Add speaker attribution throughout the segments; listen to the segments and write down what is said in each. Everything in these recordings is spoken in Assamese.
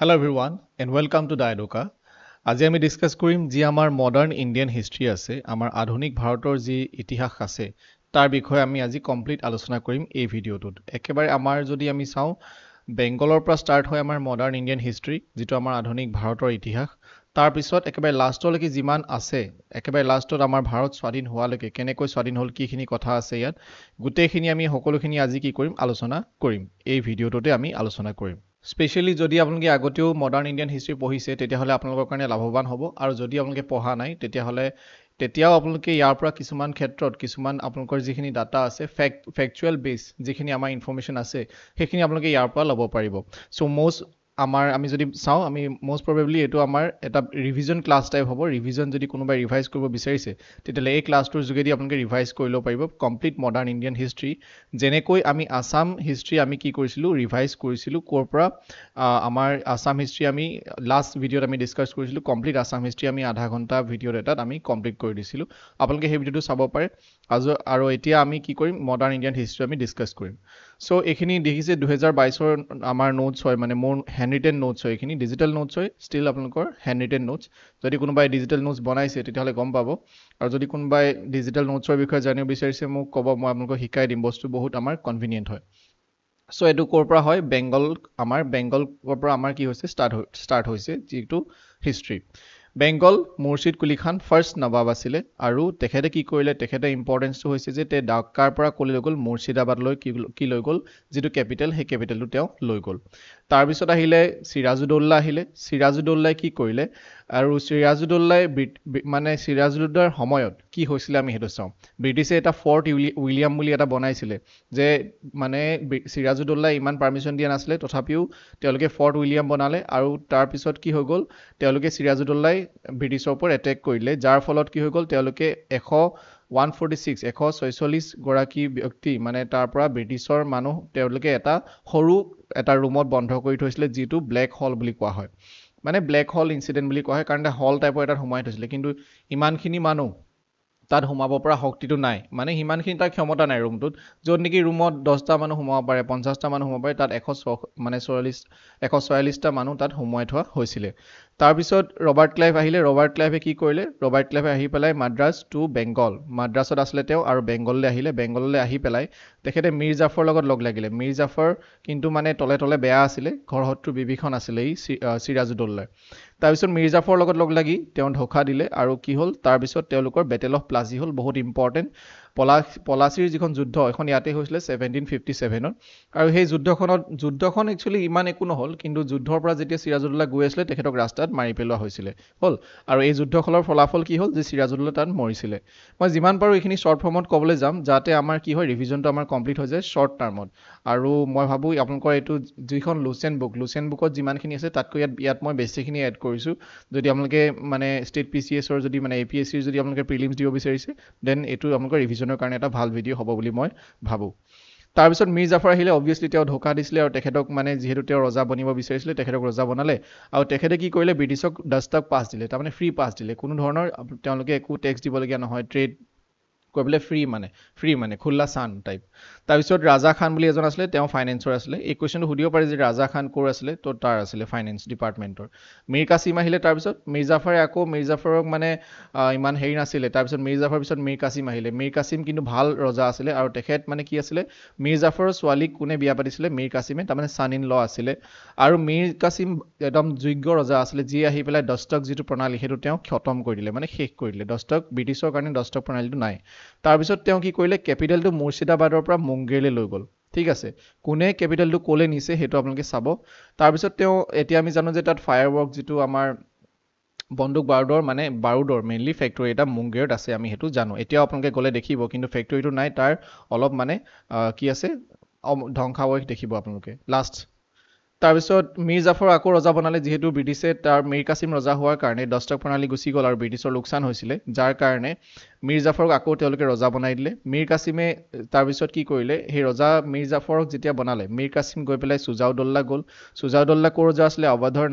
Speaker 1: Hello everyone and welcome to the Educa. আজি আমি ডিছকাছ কৰিম যি আমাৰ মডাৰ্ণ ইণ্ডিয়ান হিষ্ট্ৰী আছে, আমাৰ আধুনিক ভাৰতৰ যি ইতিহাস আছে তাৰ বিষয়ে আমি আজি কমপ্লিট আলোচনা কৰিম এই ভিডিঅ'টোত। একেবাৰে আমাৰ যদি আমি চাওঁ, বেংগলৰ পৰা ষ্টাৰ্ট হয় আমাৰ মডাৰ্ণ ইণ্ডিয়ান হিষ্ট্ৰী, যিটো আমাৰ আধুনিক ভাৰতৰ ইতিহাস। তাৰপিছত একেবাৰে লাষ্টলৈকে যিমান আছে, একেবাৰে লাষ্টত আমাৰ ভাৰত স্বাধীন হোৱালৈকে কেনেকৈ স্বাধীন হ'ল, কিখিনি কথা আছে ইয়াত, গোটেইখিনি আমি সকলোখিনি আজি কি কৰিম, আলোচনা কৰিম। এই ভিডিঅ'টোতে আমি আলোচনা কৰিম। স্পেচিয়েলি যদি আপোনালোকে আগতেও মডাৰ্ণ ইণ্ডিয়ান হিষ্ট্ৰী পঢ়িছে তেতিয়াহ'লে আপোনালোকৰ কাৰণে লাভৱান হ'ব, আৰু যদি আপোনালোকে পঢ়া নাই তেতিয়াহ'লে তেতিয়াও আপোনালোকে ইয়াৰ পৰা কিছুমান ক্ষেত্ৰত কিছুমান আপোনালোকৰ যিখিনি ডাটা আছে, ফেকচুৱেল বেছ যিখিনি আমাৰ ইনফৰ্মেশ্যন আছে সেইখিনি আপোনালোকে ইয়াৰ পৰা ল'ব পাৰিব। চ' মষ্ট আমাৰ আমি যদি চাওঁ, আমি মষ্ট প্ৰবেবলি এইটো আমাৰ এটা ৰিভিজন ক্লাছ টাইপ হ'ব। ৰিভিজন যদি কোনোবাই ৰিভাইজ কৰিব বিচাৰিছে তেতিয়াহ'লে এই ক্লাছটোৰ যোগেদি আপোনালোকে ৰিভাইজ কৰি ল'ব পাৰিব কমপ্লিট মডাৰ্ণ ইণ্ডিয়ান হিষ্ট্ৰী। যেনেকৈ আমি আছাম হিষ্ট্ৰী আমি কি কৰিছিলোঁ, ৰিভাইজ কৰিছিলোঁ ক'ৰ পৰা, আমাৰ আছাম হিষ্ট্ৰী আমি লাষ্ট ভিডিঅ'ত আমি ডিছকাছ কৰিছিলোঁ। কমপ্লিট আছাম হিষ্ট্ৰী আমি আধা ঘণ্টা ভিডিঅ'ত এটাত আমি কমপ্লিট কৰি দিছিলোঁ, আপোনালোকে সেই ভিডিঅ'টো চাব পাৰে। আৰু এতিয়া আমি কি কৰিম, মডাৰ্ণ ইণ্ডিয়ান হিষ্ট্ৰী আমি ডিছকাছ কৰিম। চ' এইখিনি দেখিছে 2022ৰ আমাৰ নোটছ হয়, মানে মোৰ হেণ্ড ৰিটেন নোটছ হয়, এইখিনি ডিজিটেল নোটছ হয়, ষ্টিল আপোনালোকৰ হেণ্ড ৰিটেন নোটছ। যদি কোনোবাই ডিজিটেল নোটছ বনাইছে তেতিয়াহ'লে গম পাব, আৰু যদি কোনোবাই ডিজিটেল নোটছৰ বিষয়ে জানিব বিচাৰিছে মোক ক'ব, মই আপোনালোকক শিকাই দিম। বস্তু বহুত আমাৰ কনভিনিয়েণ্ট হয়। চ' এইটো ক'ৰ পৰা হয়, বেংগল, আমাৰ বেংগলৰ পৰা আমাৰ কি হৈছে, ষ্টাৰ্ট হৈছে যিটো হিষ্ট্ৰী। বেংগল মুৰ্ছিদ কুলি খান ফাৰ্ষ্ট নৱাব আছিলে, আৰু তেখেতে কি কৰিলে, তেখেতে ইম্পৰ্টেঞ্চটো হৈছে যে তেওঁ ঢাকাৰ পৰা ক'লৈ লৈ গ'ল, মুৰ্ছিদাবাদলৈ কি লৈ গ'ল, যিটো কেপিটেল, সেই কেপিটেলটো তেওঁ লৈ গ'ল। তাৰপিছত আহিলে চিৰাজুদ্দৌল্লা আহিলে। চিৰাজুদ্দৌল্লাই কি কৰিলে, আৰু চিৰাজুদ্দৌল্লাই মানে চিৰাজুদ্দৌল্লাৰ সময়ত কি হৈছিলে আমি সেইটো চাওঁ। ব্ৰিটিছে এটা ফৰ্ট উইলিয়াম বুলি এটা বনাইছিলে, যে মানে চিৰাজুদ্দৌল্লাই ইমান পাৰ্মিশ্যন দিয়া নাছিলে, তথাপিও তেওঁলোকে ফৰ্ট উইলিয়াম বনালে। আৰু তাৰপিছত কি হৈ গ'ল, তেওঁলোকে চিৰাজুদ্দৌল্লাই ব্ৰিটিছৰ ওপৰত এটেক কৰিলে, যাৰ ফলত কি হৈ গ'ল, তেওঁলোকে এশ ওৱান ফৰ্টি ছিক্স, এশ ছয়চল্লিছ গৰাকী ব্যক্তি মানে তাৰ পৰা ব্ৰিটিছৰ মানুহ তেওঁলোকে এটা সৰু এটা ৰুমত বন্ধ কৰি থৈছিলে, যিটো ব্লেক হল বুলি কোৱা হয়, মানে ব্লেক হল ইনচিডেণ্ট বুলি কোৱা হয়, কাৰণ এটা হল টাইপৰ এটাত সোমাই থৈছিলে। কিন্তু ইমানখিনি মানুহ তাত সোমাব পৰা শক্তিটো নাই, মানে সিমানখিনি তাৰ ক্ষমতা নাই ৰুমটোত, য'ত নেকি ৰুমত 10টা মানুহ সোমাব পাৰে, 50টা মানুহ সোমাব পাৰে, তাত এশ ছ মানে চল্লিছ, এশ ছয়াল্লিছটা মানুহ তাত সোমোৱাই থোৱা হৈছিলে। তাৰপিছত ৰবাৰ্ট ক্লাইভ আহিলে। ৰবাৰ্ট ক্লাইভে কি কৰিলে, ৰবাৰ্ট ক্লাইভে আহি পেলাই মাদ্ৰাজ টু বেংগল, মাদ্ৰাছত আছিলে তেওঁ আৰু বেংগললৈ আহিলে। বেংগললৈ আহি পেলাই তেখেতে মীৰ জাফৰৰ লগত লগ লাগিলে। মীৰ জাফৰ কিন্তু মানে তলে তলে বেয়া আছিলে, ঘৰ শত্ৰু বিভীষণ আছিলে এই চিৰাজুদ্দৌল্লাই। তাৰপিছত মীৰ জাফৰৰ লগত লগ লাগি তেওঁ ধোকা দিলে, আৰু কি হ'ল, তাৰপিছত তেওঁলোকৰ বেটেল অফ প্লাচি হ'ল, বহুত ইম্পৰ্টেণ্ট। পলাচীৰ যিখন যুদ্ধ, এখন ইয়াতে হৈছিলে 1757ত। আৰু সেই যুদ্ধখন একচুৱেলি ইমান একো নহ'ল, কিন্তু যুদ্ধৰ পৰা যেতিয়া চিৰাজুদ্দৌল্লা গৈ আছিলে তেখেতক ৰাস্তাত মাৰি পেলোৱা হৈছিলে হ'ল। আৰু এই যুদ্ধখনৰ ফলাফল কি হ'ল, যে চিৰাজুদ্দৌল্লা তাত মৰিছিলে। মই যিমান পাৰোঁ এইখিনি শ্বৰ্ট ফৰ্মত ক'বলৈ যাম, যাতে আমাৰ কি হয়, ৰিভিজনটো আমাৰ কমপ্লিট হৈ যায় শ্বৰ্ট টাৰ্মত। আৰু মই ভাবোঁ আপোনালোকৰ এইটো যিখন লুচেণ্ট বুক, লুচেণ্ট বুকত যিমানখিনি আছে তাতকৈ ইয়াত মই বেছিখিনি এড কৰিছোঁ। যদি আপোনালোকে মানে ষ্টেট পি চি এছৰ যদি মানে এ পি এছ চিৰ যদি আপোনালোকে প্ৰিলিমছ দিব বিচাৰিছে, then এইটো আপোনালোকৰ ৰিভিজনৰ কাৰণে এটা ভাল ভিডিঅ' হ'ব বুলি মই ভাবোঁ। তাৰপিছত মীৰ জাফৰ আহিলে, অবভিয়াছলি তেওঁ ধোকা দিছিলে, আৰু তেখেতক মানে যিহেতু তেওঁ ৰজা বনিব বিচাৰিছিলে তেখেতক ৰজা বনালে। আৰু তেখেতে কি কৰিলে, ব্ৰিটিছক দস্তক পাছ দিলে, তাৰমানে ফ্ৰী পাছ দিলে, কোনো ধৰণৰ তেওঁলোকে একো টেক্স দিবলগীয়া নহয়, ট্ৰেড কৰিবলৈ ফ্ৰী, মানে ফ্ৰী মানে খোলা চান টাইপ। তাৰপিছত ৰাজা খান বুলি এজন আছিলে, তেওঁ ফাইনেন্সৰ আছিলে। এই কুৱেশ্যনটো সুধিব পাৰে যে ৰাজা খান ক'ৰ আছিলে, তো তাৰ আছিলে ফাইনেন্স ডিপাৰ্টমেণ্টৰ। মীৰ কাছিম আহিলে, তাৰপিছত মীৰ জাফৰে আকৌ মীৰ জাফৰক মানে ইমান হেৰি নাছিলে। তাৰপিছত মীৰ জাফৰৰ পিছত মীৰ কাছিম আহিলে। মীৰ কাছিম কিন্তু ভাল ৰজা আছিলে, আৰু তেখেত মানে কি আছিলে, মীৰ জাফৰৰ ছোৱালীক কোনে বিয়া পাতিছিলে, মীৰ কাছিমে, তাৰমানে ছান ইন ল আছিলে। আৰু মীৰ কাছিম একদম যোগ্য ৰজা আছিলে, যিয়ে আহি পেলাই দস্তক যিটো প্ৰণালী সেইটো তেওঁ খতম কৰি দিলে, মানে শেষ কৰি দিলে। দস্তক ব্ৰিটিছৰ কাৰণে দস্তক প্ৰণালীটো নাই। তাৰপিছত তেওঁ কি কৰিলে, কেপিটেলটো মুৰ্ছিদাবাদৰ পৰা মুংগেৰলৈ লৈ গ'ল। ঠিক আছে, কোনে কেপিটেলটো ক'লৈ নিছে সেইটো আপোনালোকে চাব। তাৰপিছত তেওঁ এতিয়া আমি জানো যে তাত ফায়াৰ ৱৰ্ক যিটো আমাৰ বন্দুক বাৰুদৰ মানে বাৰুদৰ মেইনলি ফেক্টৰী এটা মুংগেৰত আছে, আমি সেইটো জানো। এতিয়াও আপোনালোকে গ'লে দেখিব, কিন্তু ফেক্টৰীটো নাই, তাৰ অলপ মানে কি আছে ধ্বংসাৱশেষ দেখিব আপোনালোকে লাষ্ট। তাৰপিছত মীৰ জাফৰ আকৌ ৰজা বনালে, যিহেতু ব্ৰিটিছে তাৰ মীৰ কাছিম ৰজা হোৱাৰ কাৰণে দস্তক প্ৰণালী গুচি গ'ল আৰু ব্ৰিটিছৰ লোকচান হৈছিলে, যাৰ কাৰণে মীৰ জাফৰক আকৌ তেওঁলোকে ৰজা বনাই দিলে। মীৰ কাছিমে তাৰপিছত কি কৰিলে, সেই ৰজা মীৰ জাফৰক যেতিয়া বনালে, মীৰ কাছিম গৈ পেলাই চুজাউদৌল্লা গ'ল। চুজাউদৌল্লা ক'ৰ ৰজা আছিলে? অৱধৰ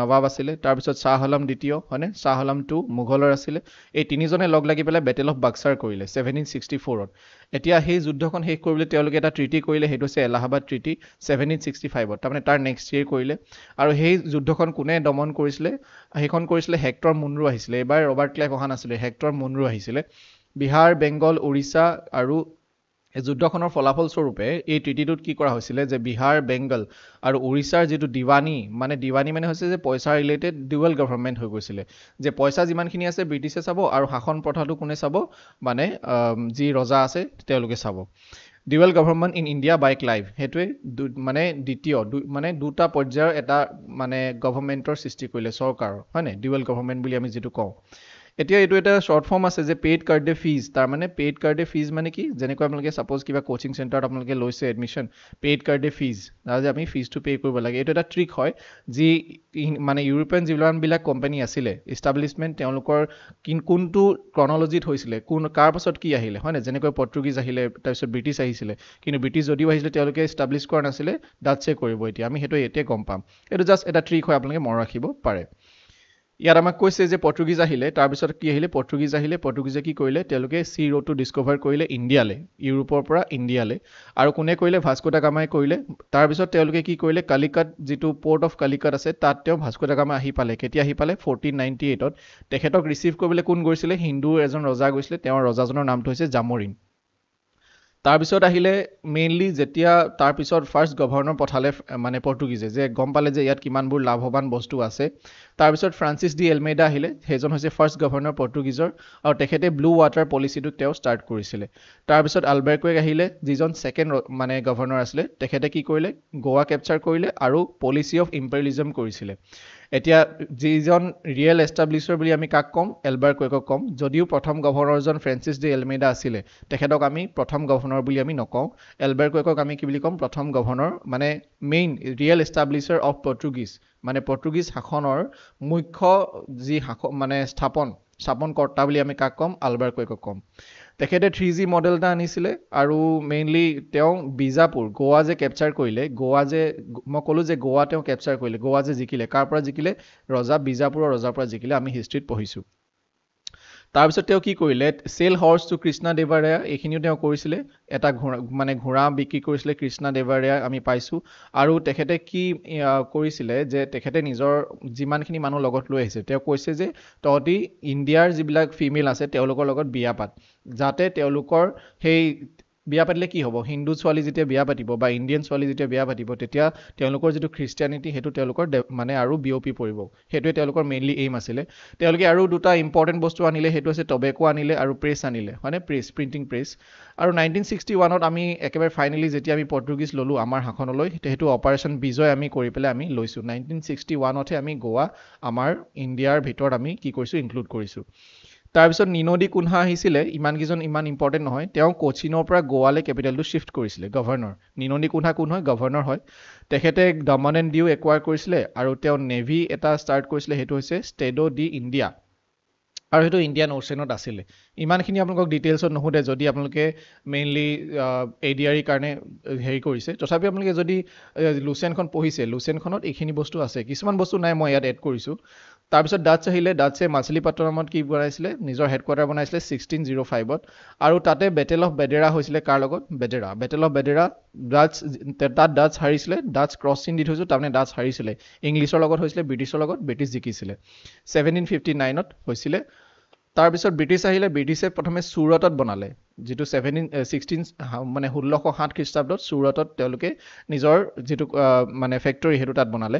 Speaker 1: নৱাব আছিলে। তাৰপিছত শ্বাহ আলম দ্বিতীয়, হয়নে, শ্বাহ আলম টু মোগলৰ আছিলে। এই তিনিজনে লগ লাগি পেলাই বেটেল অফ বাক্সাৰ কৰিলে 1764ত। এতিয়া সেই যুদ্ধখন শেষ কৰিবলৈ তেওঁলোকে এটা ট্ৰিটি কৰিলে, সেইটো হৈছে এলাহাবাদ ট্ৰিটি 1765ত, তাৰমানে তাৰ নেক্সট ইয়েৰ কৰিলে। আৰু সেই যুদ্ধখন কোনে দমন কৰিছিলে? সেইখন কৰিছিলে হেক্টৰ মুনৰো আহিছিলে। এইবাৰ ৰবাৰ্ট ক্লাইভ অহা নাছিলে, হেক্টৰ মুনৰো আহিছিলে। বিহাৰ, বেংগল, উৰিষ্যা আৰু এই যুদ্ধখনৰ ফলাফলস্বৰূপে এই ট্ৰিটিটোত কি কৰা হৈছিলে যে বিহাৰ, বেংগল আৰু উৰিষ্যাৰ যিটো দিৱানী, মানে দিৱানী মানে হৈছে যে পইচা ৰিলেটেড ডুৱেল গভৰ্ণমেণ্ট হৈ গৈছিলে, যে পইচা যিমানখিনি আছে ব্ৰিটিছে চাব আৰু শাসন প্ৰথাটো কোনে চাব, মানে যি ৰজা আছে তেওঁলোকে চাব। Dual government in India by Clive, সেইটোৱে মানে দ্বিতীয় মানে দুটা পৰ্যায়ৰ এটা মানে গভৰ্ণমেণ্টৰ সৃষ্টি কৰিলে চৰকাৰৰ, হয়নে, ডুৱেল গভৰ্ণমেণ্ট বুলি আমি যিটো কওঁ। এতিয়া এইটো এটা শ্বৰ্ট ফৰ্ম আছে যে পেইড কাৰ্ডে ফিজ, তাৰমানে পেইড কাৰ্ডে ফিজ মানে কি, যেনেকৈ আপোনালোকে ছাপ'জ কিবা কোচিং চেণ্টাৰত আপোনালোকে লৈছে এডমিশ্যন, পেইড কাৰ্ডে ফিজ, যে আমি ফিজটো পে' কৰিব লাগে। এইটো এটা ট্ৰিক হয় যি মানে ইউৰোপিয়ান যিমানবিলাক কোম্পানী আছিলে ইষ্টাব্লিছমেণ্ট, তেওঁলোকৰ কোনটো ক্ৰনলজিত হৈছিলে, কোন কাৰ পাছত কি আহিলে, হয়নে, যেনেকৈ পৰ্তুগীজ আহিলে, তাৰপিছত ব্ৰিটিছ আহিছিলে, কিন্তু ব্ৰিটিছ যদিও আহিছিলে তেওঁলোকে ইষ্টাব্লিছ কৰা নাছিলে, ডাটছে কৰিব। এতিয়া আমি সেইটো এতিয়া গম পাম। এইটো জাষ্ট এটা ট্ৰিক হয়, আপোনালোকে মনত ৰাখিব পাৰে। ইয়াত আমাক কৈছে যে পৰ্তুগীজ আহিলে, তাৰপিছত কি আহিলে, পৰ্তুগীজ আহিলে, পৰ্তুগীজে কি কৰিলে, তেওঁলোকে চি ৰোডটো ডিছকভাৰ কৰিলে ইণ্ডিয়ালৈ, ইউৰোপৰ পৰা ইণ্ডিয়ালৈ। আৰু কোনে কৰিলে? ভাস্কো দা গামাই কৰিলে। তাৰপিছত তেওঁলোকে কি কৰিলে, কালিকাট যিটো পৰ্ট অফ কালিকাট আছে তাত তেওঁ ভাস্কো দা গামা আহি পালে। কেতিয়া আহি পালে? 1498ত। তেখেতক ৰিচিভ কৰিবলৈ কোন গৈছিলে? হিন্দু এজন ৰজা গৈছিলে, তেওঁৰ ৰজাজনৰ নামটো হৈছে জামৰিন। তাৰপিছত আহিলে মেইনলি যেতিয়া তাৰপিছত ফাৰ্ষ্ট গভৰ্ণৰ পঠালে মানে পৰ্তুগীজে, যে গম পালে যে ইয়াত কিমানবোৰ লাভৱান বস্তু আছে। তাৰপিছত ফ্ৰান্সিছ ডি এলমেইডা আহিলে, সেইজন হৈছে ফাৰ্ষ্ট গভৰ্ণৰ পৰ্তুগীজৰ, আৰু তেখেতে ব্লু ৱাটাৰ পলিচিটো তেওঁ ষ্টাৰ্ট কৰিছিলে। তাৰপিছত আলবাৰ্কুৱেক আহিলে, যিজন ছেকেণ্ড মানে গভৰ্ণৰ আছিলে, তেখেতে কি কৰিলে, গোৱা কেপচাৰ কৰিলে আৰু পলিচি অফ ইম্পেৰিয়েলিজম কৰিছিলে। এতিয়া যিজন ৰিয়েল এষ্টাব্লিছাৰ বুলি আমি কাক ক'ম, এলবাৰ্কুৱেকক ক'ম। যদিও প্ৰথম গভৰ্ণৰজন ফ্ৰেন্সিছ ডি এলমেইডা আছিলে, তেখেতক আমি প্ৰথম গভৰ্ণৰ বুলি আমি নকওঁ। এলবাৰ্কুৱেকক আমি কি বুলি ক'ম, প্ৰথম গভৰ্ণৰ মানে main real establisher of Portuguese, মানে পৰ্তুগীজ শাসনৰ মুখ্য যি শাসক মানে স্থাপনকৰ্তা বুলি আমি কাক ক'ম, আলবাৰ্কুৱেকক ক'ম। তেখেতে 3G model এটা আনিছিলে আৰু মেইনলি তেওঁ বিজাপুৰ, গোৱা যে কেপচাৰ কৰিলে, গোৱা যে মই ক'লোঁ যে গোৱা তেওঁ কেপচাৰ কৰিলে, গোৱা যে জিকিলে, কাৰ পৰা জিকিলে, ৰজা বিজাপুৰৰ ৰজাৰ পৰা জিকিলে, আমি হিষ্ট্ৰীত পঢ়িছোঁ। তাৰপিছত তেওঁ কি কৰিলে, sell horse to Krishna Devaraya, এইখিনিও তেওঁ কৰিছিলে। এটা ঘোঁৰা মানে ঘোঁৰা বিক্ৰী কৰিছিলে কৃষ্ণা দেৱাৰায়া, আমি পাইছোঁ। আৰু তেখেতে কি কৰিছিলে যে তেখেতে নিজৰ যিমানখিনি মানুহ লগত লৈ আহিছে, তেওঁ কৈছে যে তহঁতি ইণ্ডিয়াৰ যিবিলাক ফিমেল আছে তেওঁলোকৰ লগত বিয়া পাত, যাতে তেওঁলোকৰ সেই বিয়া পাতিলে কি হ'ব, হিন্দু ছোৱালী যেতিয়া বিয়া পাতিব বা ইণ্ডিয়ান ছোৱালী যেতিয়া বিয়া পাতিব, তেতিয়া তেওঁলোকৰ যিটো খ্ৰীষ্টিয়ানিটি সেইটো তেওঁলোকৰ মানে আৰু বিয়পি পৰিব। সেইটোৱে তেওঁলোকৰ মেইনলি এইম আছিলে। তেওঁলোকে আৰু দুটা ইম্পৰ্টেণ্ট বস্তু আনিলে, সেইটো হৈছে টবেকো আনিলে আৰু প্ৰেছ আনিলে, হয়নে, প্ৰেছ, প্ৰিণ্টিং প্ৰেছ। আৰু 1961ত আমি একেবাৰে ফাইনেলি যেতিয়া আমি পৰ্তুগীজ ল'লোঁ আমাৰ শাসনলৈ, সেইটো অপাৰেশ্যন বিজয় আমি কৰি পেলাই আমি লৈছোঁ। 1961তহে আমি গোৱা আমাৰ ইণ্ডিয়াৰ ভিতৰত আমি কি কৰিছোঁ, ইনক্লুড কৰিছোঁ। তাৰপিছত নিনো ডি কুনহা আহিছিলে, ইমানকেইজন ইমান ইম্পৰ্টেণ্ট নহয়, তেওঁ কোচিনৰ পৰা গোৱালৈ কেপিটেলটো শ্বিফ্ট কৰিছিলে। গভৰ্ণৰ নিনো ডি কুনহা কোন হয়, গভৰ্ণৰ হয়। তেখেতে দমন এণ্ড ডিউ একুৱাৰ কৰিছিলে আৰু তেওঁ নেভি এটা ষ্টাৰ্ট কৰিছিলে, সেইটো হৈছে ষ্টেডো ডি ইণ্ডিয়া, আৰু সেইটো ইণ্ডিয়ান অ'চেনত আছিলে। ইমানখিনি আপোনালোকক ডিটেইলছত নুসুধে যদি আপোনালোকে মেইনলি ADRE কাৰণে হেৰি কৰিছে। তথাপি আপোনালোকে যদি লুচেনখন পঢ়িছে, লুচেনখনত এইখিনি বস্তু আছে, কিছুমান বস্তু নাই, মই ইয়াত এড কৰিছোঁ। তাৰপিছত ডাটছ আহিলে, ডাটছে মাছলিপট্টনমত কি বনাইছিলে, নিজৰ হেডকোৱাৰ্টাৰ বনাইছিলে 1605ত, আৰু তাতে বেটেল অফ বেডেৰা হৈছিলে। কাৰ লগত? বেডেৰা, বেটেল অফ বেডেৰা। ডাটছ তাত ডাটছ হাৰিছিলে, ডাটছ ক্ৰছ চিন দি থৈছোঁ, তাৰমানে ডাটছ হাৰিছিলে। ইংলিছৰ লগত হৈছিলে, ব্ৰিটিছৰ লগত, ব্ৰিটিছ জিকিছিলে। 1759ত হৈছিলে। তাৰপিছত ব্ৰিটিছ আহিলে, ব্ৰিটিছে প্ৰথমে চুৰটত বনালে, যিটো 16 মানে 1607 খ্ৰীষ্টাব্দত চুৰটত তেওঁলোকে নিজৰ যিটো মানে ফেক্টৰী সেইটো তাত বনালে।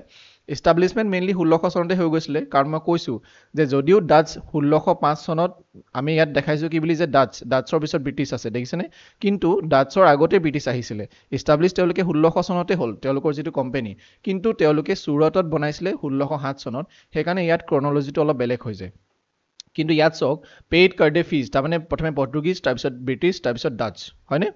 Speaker 1: ইষ্টাব্লিছমেণ্ট মেইনলি 1600 চনতে হৈ গৈছিলে, কাৰণ মই কৈছোঁ যে যদিও ডাটছ 1605 চনত আমি ইয়াত দেখাইছোঁ কি বুলি যে ডাটছৰ পিছত ব্ৰিটিছ আছে, দেখিছেনে, কিন্তু ডাটছৰ আগতে ব্ৰিটিছ আহিছিলে। ইষ্টাব্লিছ তেওঁলোকে 1600 চনতে হ'ল তেওঁলোকৰ যিটো কোম্পেনী, কিন্তু তেওঁলোকে চুৰটত বনাইছিলে 1607 চনত, সেইকাৰণে ইয়াত ক্ৰনলজিটো অলপ বেলেগ হৈ যায়। কিন্তু ইয়াত চাওক পেইড কাৰ্ডে ফিজ, তাৰমানে প্ৰথমে পৰ্তুগীজ, তাৰপিছত ব্ৰিটিছ, তাৰপিছত ডাটছ, হয়নে।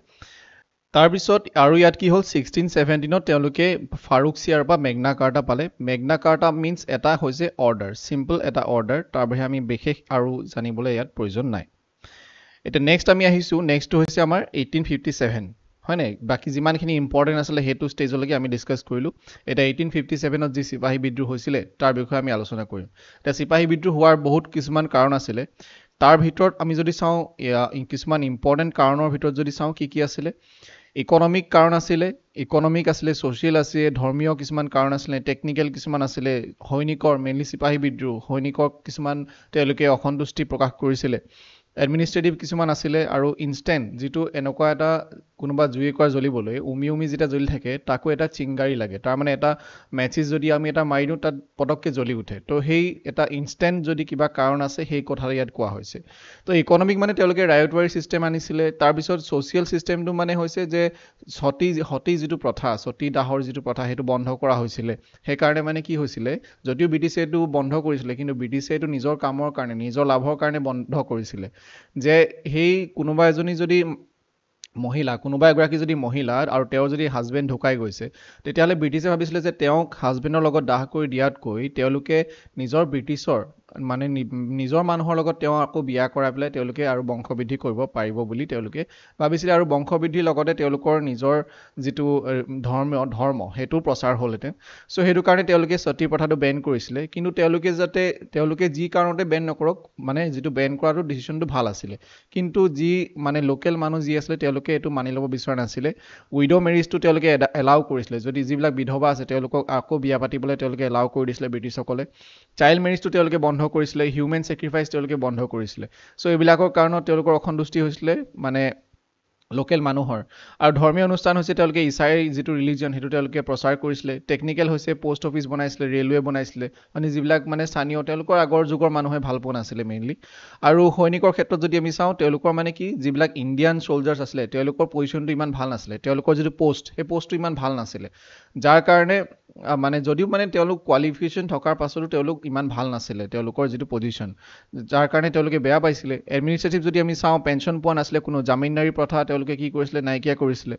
Speaker 1: তাৰপিছত আৰু ইয়াত কি হ'ল, 1617ত তেওঁলোকে ফাৰুকচিয়াৰ পৰা মেগনা কাৰ্টা পালে। মেগনা কাৰ্টা মিনছ এটা হৈছে অৰ্ডাৰ, চিম্পল এটা অৰ্ডাৰ, তাৰ বাহিৰে আমি বিশেষ আৰু জানিবলৈ ইয়াত প্ৰয়োজন নাই। এতিয়া নেক্সট আমি আহিছোঁ, নেক্সটটো হৈছে আমাৰ 1857, হয়নে? বাকী যিমানখিনি ইম্পৰ্টেণ্ট আছিলে সেইটো ষ্টেজলৈকে আমি ডিছকাছ কৰিলোঁ। এতিয়া 1857ত যি চিপাহী বিদ্ৰোহ হৈছিলে তাৰ বিষয়ে আমি আলোচনা কৰিম। এতিয়া চিপাহী বিদ্ৰোহ হোৱাৰ বহুত কিছুমান কাৰণ আছিলে, তাৰ ভিতৰত আমি যদি চাওঁ কিছুমান ইম্পৰ্টেণ্ট কাৰণৰ ভিতৰত যদি চাওঁ কি কি আছিলে, ইকনমিক কাৰণ আছিলে, ইকনমিক আছিলে, ছ'চিয়েল আছিলে, ধৰ্মীয় কিছুমান কাৰণ আছিলে, টেকনিকেল কিছুমান আছিলে, সৈনিকৰ মেইনলি চিপাহী বিদ্ৰোহ, সৈনিকৰ কিছুমান তেওঁলোকে অসন্তুষ্টি প্ৰকাশ কৰিছিলে, এডমিনিষ্ট্ৰেটিভ কিছুমান আছিলে, আৰু ইনষ্টেণ্ট যিটো এনেকুৱা এটা কোনোবা জুই একুৰা জ্বলিবলৈ উমি উমি যেতিয়া জ্বলি থাকে তাকো এটা চিংগাৰী লাগে, তাৰমানে এটা মেচিজ যদি আমি এটা মাৰি দিওঁ তাত পটককৈ জ্বলি উঠে। তো সেই এটা ইনষ্টেণ্ট যদি কিবা কাৰণ আছে সেই কথা ইয়াত কোৱা হৈছে। তো ইকনমিক মানে তেওঁলোকে ৰায়তৱাৰী ছিষ্টেম আনিছিলে। তাৰপিছত ছ'চিয়েল ছিষ্টেমটো মানে হৈছে যে সতী সতী যিটো প্ৰথা, সতী দাহৰ যিটো প্ৰথা সেইটো বন্ধ কৰা হৈছিলে। সেইকাৰণে মানে কি হৈছিলে, যদিও ব্ৰিটিছে এইটো বন্ধ কৰিছিলে কিন্তু ব্ৰিটিছে এইটো নিজৰ কামৰ কাৰণে, নিজৰ লাভৰ কাৰণে বন্ধ কৰিছিলে, যে সেই কোনোবা এজনী যদি মহিলা, কোনোবা এগৰাকী যদি মহিলা আৰু তেওঁৰ যদি হাজবেণ্ড ঢুকাই গৈছে, তেতিয়াহ'লে ব্ৰিটিছে ভাবিছিলে যে তেওঁক হাজবেণ্ডৰ লগত দাহ কৰি দিয়াতকৈ তেওঁলোকে নিজৰ ব্ৰিটিছৰ মানে নিজৰ মানুহৰ লগত তেওঁ আকৌ বিয়া কৰাই পেলাই তেওঁলোকে আৰু বংশবৃদ্ধি কৰিব পাৰিব বুলি তেওঁলোকে ভাবিছিলে। আৰু বংশবৃদ্ধিৰ লগতে তেওঁলোকৰ নিজৰ যিটো ধৰ্ম সেইটো প্ৰচাৰ হ'লহেঁতেন। চ' সেইটো কাৰণে তেওঁলোকে সতী প্ৰথাটো বেন কৰিছিলে। কিন্তু তেওঁলোকে যাতে তেওঁলোকে যি কাৰণতে বেন নকৰক, মানে যিটো বেন কৰাটো ডিচিশ্যনটো ভাল আছিলে, কিন্তু যি মানে লোকেল মানুহ যি আছিলে তেওঁলোকে এইটো মানি ল'ব বিচৰা নাছিলে। উইড' মেৰিজটো তেওঁলোকে এলাউ কৰিছিলে, যদি যিবিলাক বিধৱা আছে তেওঁলোকক আকৌ বিয়া পাতিবলৈ তেওঁলোকে এলাউ কৰি দিছিলে ব্ৰিটিছসকলে। চাইল্ড মেৰিজটো তেওঁলোকে বন্ধ কৰিছিলে, হিউমেন ছেক্ৰিফাইচ তেওঁলোকে বন্ধ কৰিছিলে। চ' এইবিলাকৰ কাৰণত তেওঁলোকৰ অসন্তুষ্টি হৈছিলে মানে লোকেল মানুহৰ। আৰু ধৰ্মীয় অনুষ্ঠান হৈছে তেওঁলোকে ইছাই যিটো ৰিলিজন সেইটো তেওঁলোকে প্ৰচাৰ কৰিছিলে। টেকনিকেল হৈছে পষ্ট অফিচ বনাইছিলে, ৰেলৱে বনাইছিলে, মানে যিবিলাক মানে স্থানীয় তেওঁলোকৰ আগৰ যুগৰ মানুহে ভাল পোৱা নাছিলে মেইনলি। আৰু সৈনিকৰ ক্ষেত্ৰত যদি আমি চাওঁ তেওঁলোকৰ মানে কি যিবিলাক ইণ্ডিয়ান চ'লজাৰ্ছ আছিলে তেওঁলোকৰ পজিশ্যনটো ইমান ভাল নাছিলে, তেওঁলোকৰ যিটো পষ্ট সেই পষ্টটো ইমান ভাল নাছিলে, যাৰ কাৰণে মানে যদিও মানে তেওঁলোক কোৱালিফিকেশ্যন থকাৰ পাছতো তেওঁলোক ইমান ভাল নাছিলে তেওঁলোকৰ যিটো পজিশ্যন, যাৰ কাৰণে তেওঁলোকে বেয়া পাইছিলে। এডমিনিষ্ট্ৰেটিভ যদি আমি চাওঁ পেঞ্চন পোৱা নাছিলে কোনো, জামিনদাৰী প্ৰথা তেওঁলোকে কি কৰিছিলে নাইকিয়া কৰিছিলে।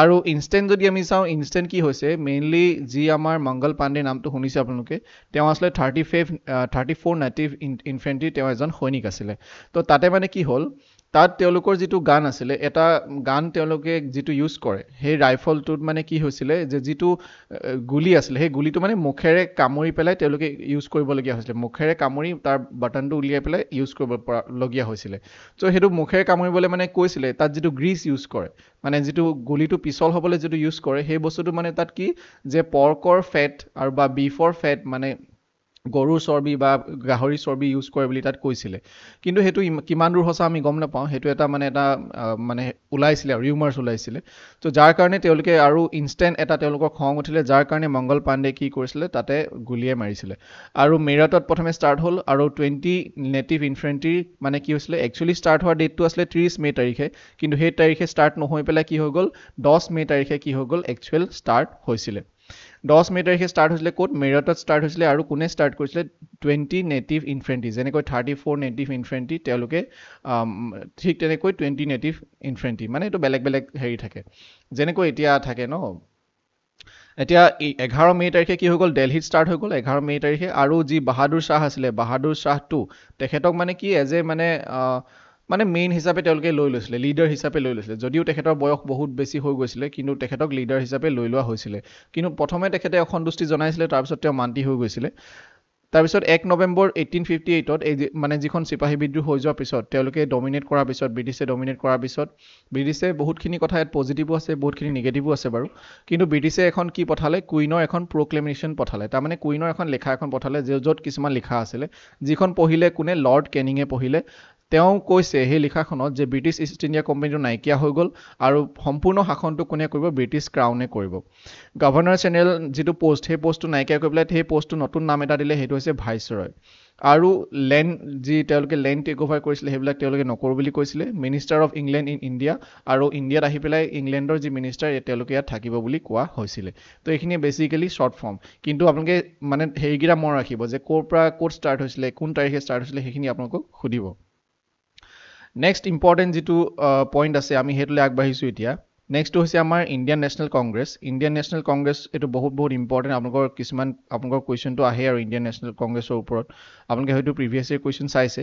Speaker 1: আৰু ইনষ্টেণ্ট যদি আমি চাওঁ ইনষ্টেণ্ট কি হৈছে, মেইনলি যি আমাৰ মংগল পাণ্ডে নামটো শুনিছে আপোনালোকে, তেওঁ আছিলে 34 নেটিভ ইনফেণ্ট্ৰি, তেওঁ এজন সৈনিক আছিলে। তো তাতে মানে কি হ'ল, তাত তেওঁলোকৰ যিটো গান আছিলে, এটা গান তেওঁলোকে যিটো ইউজ কৰে সেই ৰাইফলটোত মানে কি হৈছিলে যে যিটো গুলি আছিলে সেই গুলিটো মানে মুখেৰে কামুৰি পেলাই তেওঁলোকে ইউজ কৰিবলগীয়া হৈছিলে, মুখেৰে কামুৰি তাৰ বাটনটো উলিয়াই পেলাই ইউজ কৰিব লগীয়া হৈছিলে। চ' সেইটো মুখেৰে কামুৰিবলৈ মানে কৈছিলে, তাত যিটো গ্ৰীচ ইউজ কৰে মানে যিটো গুলিটো পিছল হ'বলৈ যিটো ইউজ কৰে সেই বস্তুটো মানে তাত কি যে পৰ্কৰ ফেট আৰু বা বিফৰ ফেট মানে গৰুৰ চৰ্বি বা গাহৰি চৰ্বি ইউজ কৰে বুলি তাত কৈছিলে। কিন্তু সেইটো কিমান দূৰ সঁচা আমি গম নাপাওঁ, সেইটো এটা মানে এটা মানে ওলাইছিলে আৰু ৰিউমাৰ্ছ ওলাইছিলে। ত' যাৰ কাৰণে তেওঁলোকে আৰু ইনষ্টেণ্ট এটা তেওঁলোকৰ খং উঠিলে, যাৰ কাৰণে মংগল পাণ্ডে কি কৰিছিলে তাতে গুলিয়াই মাৰিছিলে। আৰু মেৰঠত প্ৰথমে ষ্টাৰ্ট হ'ল আৰু 20 নেটিভ ইনফেণ্ট্ৰি মানে কি হৈছিলে, একচুৱেলি ষ্টাৰ্ট হোৱাৰ ডেটটো আছিলে 30 মে' তাৰিখে, কিন্তু সেই তাৰিখে ষ্টাৰ্ট নহৈ পেলাই কি হৈ গ'ল 10 মে' তাৰিখে কি হৈ গ'ল একচুৱেল ষ্টাৰ্ট হৈছিলে। 10 মে' তাৰিখে ষ্টাৰ্ট হৈছিলে ক'ত, মেৰঠত ষ্টাৰ্ট হৈছিলে। আৰু কোনে ষ্টাৰ্ট কৰিছিলে, 20 নেটিভ ইনফেণ্ট্ৰি, যেনেকৈ 34 নেটিভ ইনফেণ্ট্ৰি তেওঁলোকে ঠিক তেনেকৈ 20 নেটিভ ইনফেণ্ট্ৰি, মানে এইটো বেলেগ বেলেগ হেৰি থাকে যেনেকৈ এতিয়া থাকে ন। এতিয়া 11 মে' তাৰিখে কি হৈ গ'ল, দেলহিত ষ্টাৰ্ট হৈ গ'ল 11 মে' তাৰিখে। আৰু যি বাহাদুৰ শ্বাহ আছিলে, বাহাদুৰ শ্বাহটো তেখেতক মানে কি এজ এ মানে মানে মেইন হিচাপে তেওঁলোকে লৈ লৈছিলে, লিডাৰ হিচাপে লৈ লৈছিলে, যদিও তেখেতৰ বয়স বহুত বেছি হৈ গৈছিলে কিন্তু তেখেতক লিডাৰ হিচাপে লৈ লোৱা হৈছিলে। কিন্তু প্ৰথমে তেখেতে অসন্তুষ্টি জনাইছিলে, তাৰপিছত তেওঁ মান্তি হৈ গৈছিলে। তাৰপিছত 1 নৱেম্বৰ 1858ত এই মানে যিখন চিপাহী বিদ্ৰোহ হৈ যোৱাৰ পিছত তেওঁলোকে ডমিনেট কৰাৰ পিছত, ব্ৰিটিছে ডমিনেট কৰাৰ পিছত, ব্ৰিটিছে বহুতখিনি কথা ইয়াত পজিটিভো আছে বহুতখিনি নিগেটিভো আছে বাৰু, কিন্তু ব্ৰিটিছে এখন কি পঠালে, কুইনৰ এখন প্ৰক্লেমেশ্যন পঠালে, তাৰমানে কুইনৰ এখন লেখা এখন পঠালে য'ত কিছুমান লিখা আছিলে, যিখন পঢ়িলে কোনে, লৰ্ড কেনিঙে পঢ়িলে। তেওঁ কৈছে সেই লিখাখনত যে ব্ৰিটিছ ইষ্ট ইণ্ডিয়া কোম্পানীটো নাইকিয়া হৈ গ'ল আৰু সম্পূৰ্ণ শাসনটো কোনে কৰিব, ব্ৰিটিছ ক্ৰাউনে কৰিব। গভৰ্ণৰ জেনেৰেল যিটো পষ্ট সেই পষ্টটো নাইকিয়া কৰি পেলাই সেই পষ্টটো নতুন নাম এটা দিলে, সেইটো হৈছে ভাইচৰয়। আৰু লেণ্ড যি তেওঁলোকে লেণ্ড টেক অভাৰ কৰিছিলে সেইবিলাক তেওঁলোকে নকৰোঁ বুলি কৈছিলে। Minister of England in India, আৰু ইণ্ডিয়াত আহি পেলাই ইংলেণ্ডৰ যি মিনিষ্টাৰ তেওঁলোকে ইয়াত থাকিব বুলি কোৱা হৈছিলে। তো এইখিনিয়ে বেচিকেলি শ্বৰ্ট ফৰ্ম, কিন্তু আপোনালোকে মানে হেৰিকেইটা মনত ৰাখিব যে ক'ৰ পৰা ক'ত ষ্টাৰ্ট হৈছিলে, কোন তাৰিখে ষ্টাৰ্ট হৈছিলে, সেইখিনি আপোনালোকক সুধিব। নেক্সট ইম্পৰ্টেণ্ট যিটো পইণ্ট আছে আমি সেইটোলৈ আগবাঢ়িছোঁ এতিয়া। নেক্সটটো হৈছে আমাৰ Indian National Congress. Indian National Congress এইটো বহুত বহুত ইম্পৰ্টেণ্ট। আপোনালোকৰ কিছুমান আপোনালোকৰ কুৱেশ্যনটো আহে আৰু ইণ্ডিয়ান নেশ্যনেল কংগ্ৰেছৰ ওপৰত আপোনালোকে হয়তো প্ৰিভিয়াছ ইয়েৰ কুৱেশ্যন চাইছে।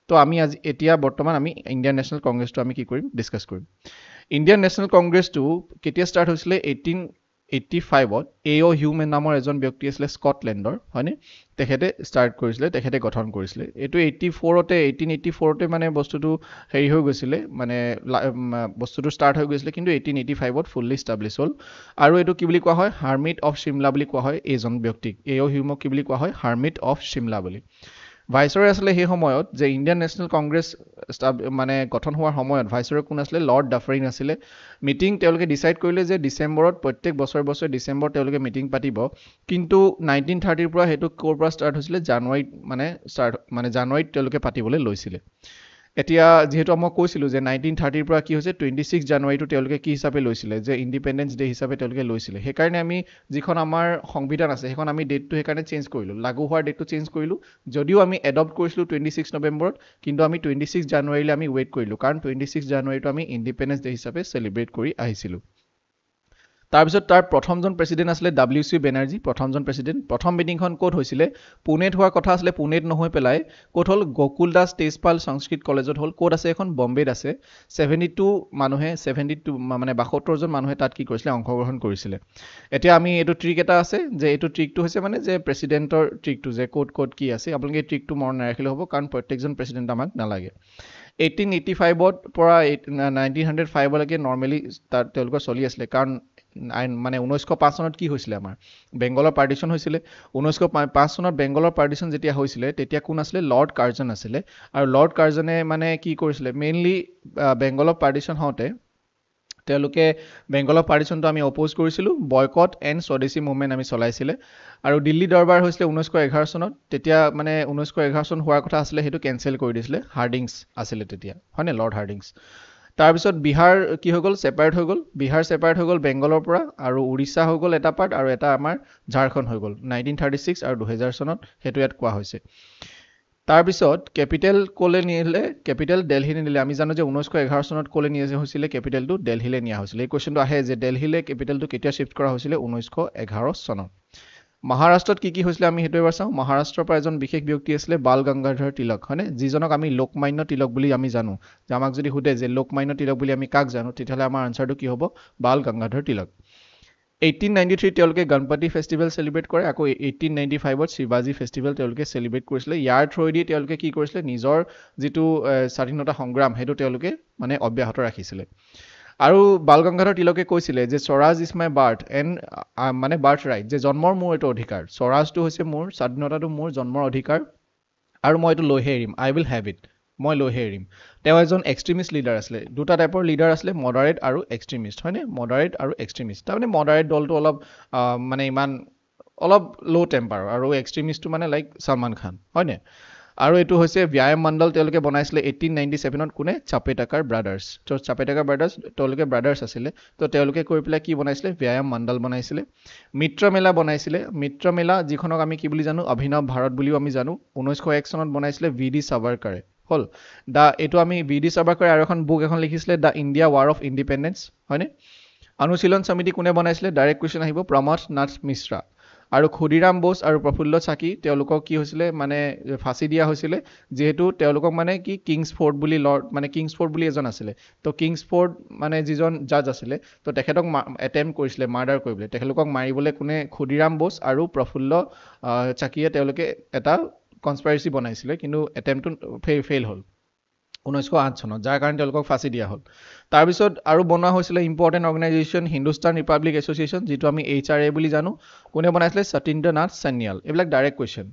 Speaker 1: তো আমি আজি এতিয়া বৰ্তমান আমি ইণ্ডিয়ান নেশ্যনেল কংগ্ৰেছটো আমি কি কৰিম, ডিছকাছ কৰিম। ইণ্ডিয়ান নেশ্যনেল কংগ্ৰেছটো কেতিয়া ষ্টাৰ্ট হৈছিলে? 1885ত এ অ' হিউমেন নামৰ এজন ব্যক্তি আছিলে স্কটলেণ্ডৰ, হয়নে, তেখেতে ষ্টাৰ্ট কৰিছিলে, তেখেতে গঠন কৰিছিলে। এইটো 1884তে মানে বস্তুটো হেৰি হৈ গৈছিলে, মানে বস্তুটো ষ্টাৰ্ট হৈ গৈছিলে, কিন্তু 1885ত ফুল্লি ষ্টাব্লিছ হ'ল। আৰু এইটো কি বুলি কোৱা হয়? হাৰ্মিট অফ চিমলা বুলি কোৱা হয় এইজন ব্যক্তিক। এ অ' হিউমক কি বুলি কোৱা হয়? হাৰ্মিট অফ চিমলা বুলি। ভাইচৰয় আছিলে সেই সময়ত, যে ইণ্ডিয়ান নেশ্যনেল কংগ্ৰেছ মানে গঠন হোৱাৰ সময়ত ভাইচৰয় কোন আছিলে? লৰ্ড ডাফাৰিন আছিলে। মিটিং তেওঁলোকে ডিচাইড কৰিলে যে ডিচেম্বৰত, প্ৰত্যেক বছৰে বছৰে ডিচেম্বৰত তেওঁলোকে মিটিং পাতিব। কিন্তু 1930ৰ পৰা সেইটো ক'ৰ পৰা ষ্টাৰ্ট হৈছিলে? জানুৱাৰীত মানে ষ্টাৰ্ট, মানে জানুৱাৰীত তেওঁলোকে পাতিবলৈ লৈছিলে। এতিয়া যিহেতু মই কৈছিলোঁ যে 1930ৰ পৰা কি হৈছে, 26 জানুৱাৰীটো তেওঁলোকে কি হিচাপে লৈছিলে, যে ইণ্ডিপেণ্ডেঞ্চ ডে হিচাপে তেওঁলোকে লৈছিলে। সেইকাৰণে আমি যিখন আমাৰ সংবিধান আছে সেইখন আমি ডেটটো সেইকাৰণে চেঞ্জ কৰিলোঁ, লাগু হোৱাৰ ডেটটো চেঞ্জ কৰিলোঁ। যদিও আমি এডপ্ট কৰিছিলোঁ 26 নৱেম্বৰত, কিন্তু আমি 26 জানুৱাৰীলৈ আমি ৱেইট কৰিলোঁ, কাৰণ 26 জানুৱাৰীটো আমি ইণ্ডিপেণ্ডেঞ্চ ডে হিচাপে চেলিব্ৰেট কৰি আহিছিলোঁ। তাৰপিছত তাৰ প্ৰথমজন প্ৰেচিডেণ্ট আছিলে ডাব্লিউ চি বেনাৰ্জী, প্ৰথমজন প্ৰেচিডেণ্ট। প্ৰথম মিটিংখন ক'ত হৈছিলে? পুনেত হোৱাৰ কথা আছিলে, পুনেত নহৈ পেলাই ক'ত হ'ল? গকুল দাস তেজপাল সংস্কৃত কলেজত হ'ল। ক'ত আছে এখন? বম্বেত আছে। 72 মানুহে, 72 মানে 72জন মানুহে তাত কি কৰিছিলে? অংশগ্ৰহণ কৰিছিলে। এতিয়া আমি এইটো ট্ৰিক এটা আছে যে এইটো ট্ৰিকটো হৈছে মানে যে প্ৰেচিডেণ্টৰ ট্ৰিকটো, যে ক'ত ক'ত কি আছে। আপোনালোকে এই ট্ৰিকটো মনত নাৰাখিলেও হ'ব, কাৰণ প্ৰত্যেকজন প্ৰেচিডেণ্ট আমাক নালাগে। 1885ত পৰা 1905লৈকে নৰ্মেলি তাত তেওঁলোকৰ চলি আছিলে, কাৰণ মানে 1905 চনত কি হৈছিলে? আমাৰ বেংগলৰ পাৰ্টিশ্যন হৈছিলে। 1905 চনত বেংগলৰ পাৰ্টিশ্যন যেতিয়া হৈছিলে তেতিয়া কোন আছিলে? লৰ্ড কাৰ্জন আছিলে। আৰু লৰ্ড কাৰ্জনে মানে কি কৰিছিলে, মেইনলি বেংগলৰ পাৰ্টিশ্যন হওঁতে তেওঁলোকে বেংগলৰ পাৰ্টিশ্যনটো আমি অপ'জ কৰিছিলোঁ, বয়কট এণ্ড স্বদেশী মুভমেণ্ট আমি চলাইছিলে। আৰু দিল্লী দৰবাৰ হৈছিলে 1911 চনত, তেতিয়া মানে 1911 চন হোৱাৰ কথা আছিলে, সেইটো কেঞ্চেল কৰি দিছিলে। হাৰ্ডিংছ আছিলে তেতিয়া, হয়নে, লৰ্ড হাৰ্ডিংছ। তাৰপিছত বিহাৰ কি হৈ গ'ল? ছেপাৰেট হৈ গ'ল। বিহাৰ ছেপাৰেট হৈ গ'ল বেংগলৰ পৰা, আৰু উৰিষ্যা হৈ গ'ল এটা পাৰ্ট, আৰু এটা আমাৰ ঝাৰখণ্ড হৈ গ'ল 1936 আৰু 2000 চনত, সেইটো ইয়াত কোৱা হৈছে। তাৰপিছত কেপিটেল ক'লৈ নিলে? কেপিটেল দেলহিলৈ নিলে। আমি জানো যে 1911 চনত ক'লৈ নিয়া হৈছিলে? কেপিটেলটো দেলহিলৈ নিয়া হৈছিলে। এই কুৱেশ্যনটো আহে যে দেলহিলৈ কেপিটেলটো কেতিয়া শ্বিফ্ট কৰা হৈছিলে? 1911 চনত। মহাৰাষ্ট্ৰত কি কি হৈছিলে আমি সেইটো এবাৰ চাওঁ। মহাৰাষ্ট্ৰৰ পৰা এজন বিশেষ ব্যক্তি আছিলে বাল গংগাধৰ তিলক, হয়নে, যিজনক আমি লোকমান্য তিলক বুলি আমি জানো। যে আমাক যদি সোধে যে লোকমান্য তিলক বুলি আমি কাক জানো, তেতিয়াহ'লে আমাৰ আনচাৰটো কি হ'ব? বাল গংগাধৰ তিলক। 1893 তেওঁলোকে গণপতি ফেষ্টিভেল চেলিব্ৰেট কৰে। আকৌ 1895ত শিৱাজী ফেষ্টিভেল তেওঁলোকে চেলিব্ৰেট কৰিছিলে। ইয়াৰ থ্ৰুৱেদি তেওঁলোকে কি কৰিছিলে? নিজৰ যিটো স্বাধীনতা সংগ্ৰাম সেইটো তেওঁলোকে মানে অব্যাহত ৰাখিছিলে। আৰু বাল গংগাধৰ তিলকে কৈছিলে যে Swaraj is my birth and মানে বাৰ্থ ৰাইট, যে জন্মৰ মোৰ এইটো অধিকাৰ, স্বৰাজটো হৈছে মোৰ, স্বাধীনতাটো মোৰ জন্মৰ অধিকাৰ, আৰু মই এইটো লৈহে এৰিম, আই will have it, মই লৈহে এৰিম। তেওঁ এজন এক্সট্ৰিমিষ্ট লিডাৰ আছিলে। দুটা টাইপৰ লিডাৰ আছিলে, মডাৰেট আৰু এক্সট্ৰিমিষ্ট, হয়নে, মডাৰেট আৰু এক্সট্ৰিমিষ্ট। তাৰমানে মডাৰেট দলটো অলপ মানে ইমান অলপ ল' টেম্পাৰ, আৰু এক্সট্ৰিমিষ্টটো মানে লাইক ছলমান খান, হয়নে। আৰু এইটো হৈছে ব্যায়াম মণ্ডল তেওঁলোকে বনাইছিলে 1897ত, কোনে? চাপেটাকাৰ ব্ৰাদাৰ্ছ। তো চাপেটাকাৰ ব্ৰাদাৰ্ছ তেওঁলোকে ব্ৰাদাৰ্ছ আছিলে, তো তেওঁলোকে কৰি পেলাই কি বনাইছিলে? ব্যায়াম মণ্ডল বনাইছিলে। মিত্ৰ মেলা বনাইছিলে। মিত্ৰ মেলা যিখনক আমি কি বুলি জানো? অভিনৱ ভাৰত বুলিও আমি জানো। 1901 চনত বনাইছিলে ভি ডি সাভাৰকাৰে। হ'ল দা এইটো আমি ভি ডি সাভাৰকাৰে আৰু এখন বুক এখন লিখিছিলে, the India war of independence, হয়নে। অনুশীলন সমিতি কোনে বনাইছিলে? ডাইৰেক্ট কুৱেশ্যন আহিব, প্ৰমথ নাথ মিশ্ৰা। আৰু ক্ষুদিৰাম বোস আৰু প্ৰফুল্ল চাকি তেওঁলোকক কি হৈছিলে? মানে ফাঁচি দিয়া হৈছিলে, যিহেতু তেওঁলোকক মানে কি কিংছফৰ্ড বুলি লৰ্ড মানে কিংছফৰ্ড বুলি এজন আছিলে, তো কিংছফৰ্ড মানে যিজন জাজ আছিলে, তো তেখেতক এটেম্প কৰিছিলে মাৰ্ডাৰ কৰিবলৈ। তেখেতলোকক মাৰিবলৈ কোনে? ক্ষুদিৰাম বোস আৰু প্ৰফুল্ল চাকিয়ে তেওঁলোকে এটা কনস্পাইৰেচি বনাইছিলে, কিন্তু এটেম্পটো ফেইল হ'ল 1908 চনত, যাৰ কাৰণে তেওঁলোকক ফাঁচি দিয়া হ'ল। তাৰপিছত আৰু বনোৱা হৈছিলে important organisation Hindustan Republic Association, যিটো আমি HRA বুলি জানো। কোনে বনাইছিলে? সতীন্দ্ৰ নাথ সান্যাল। এইবিলাক ডাইৰেক্ট কুৱেশ্যন।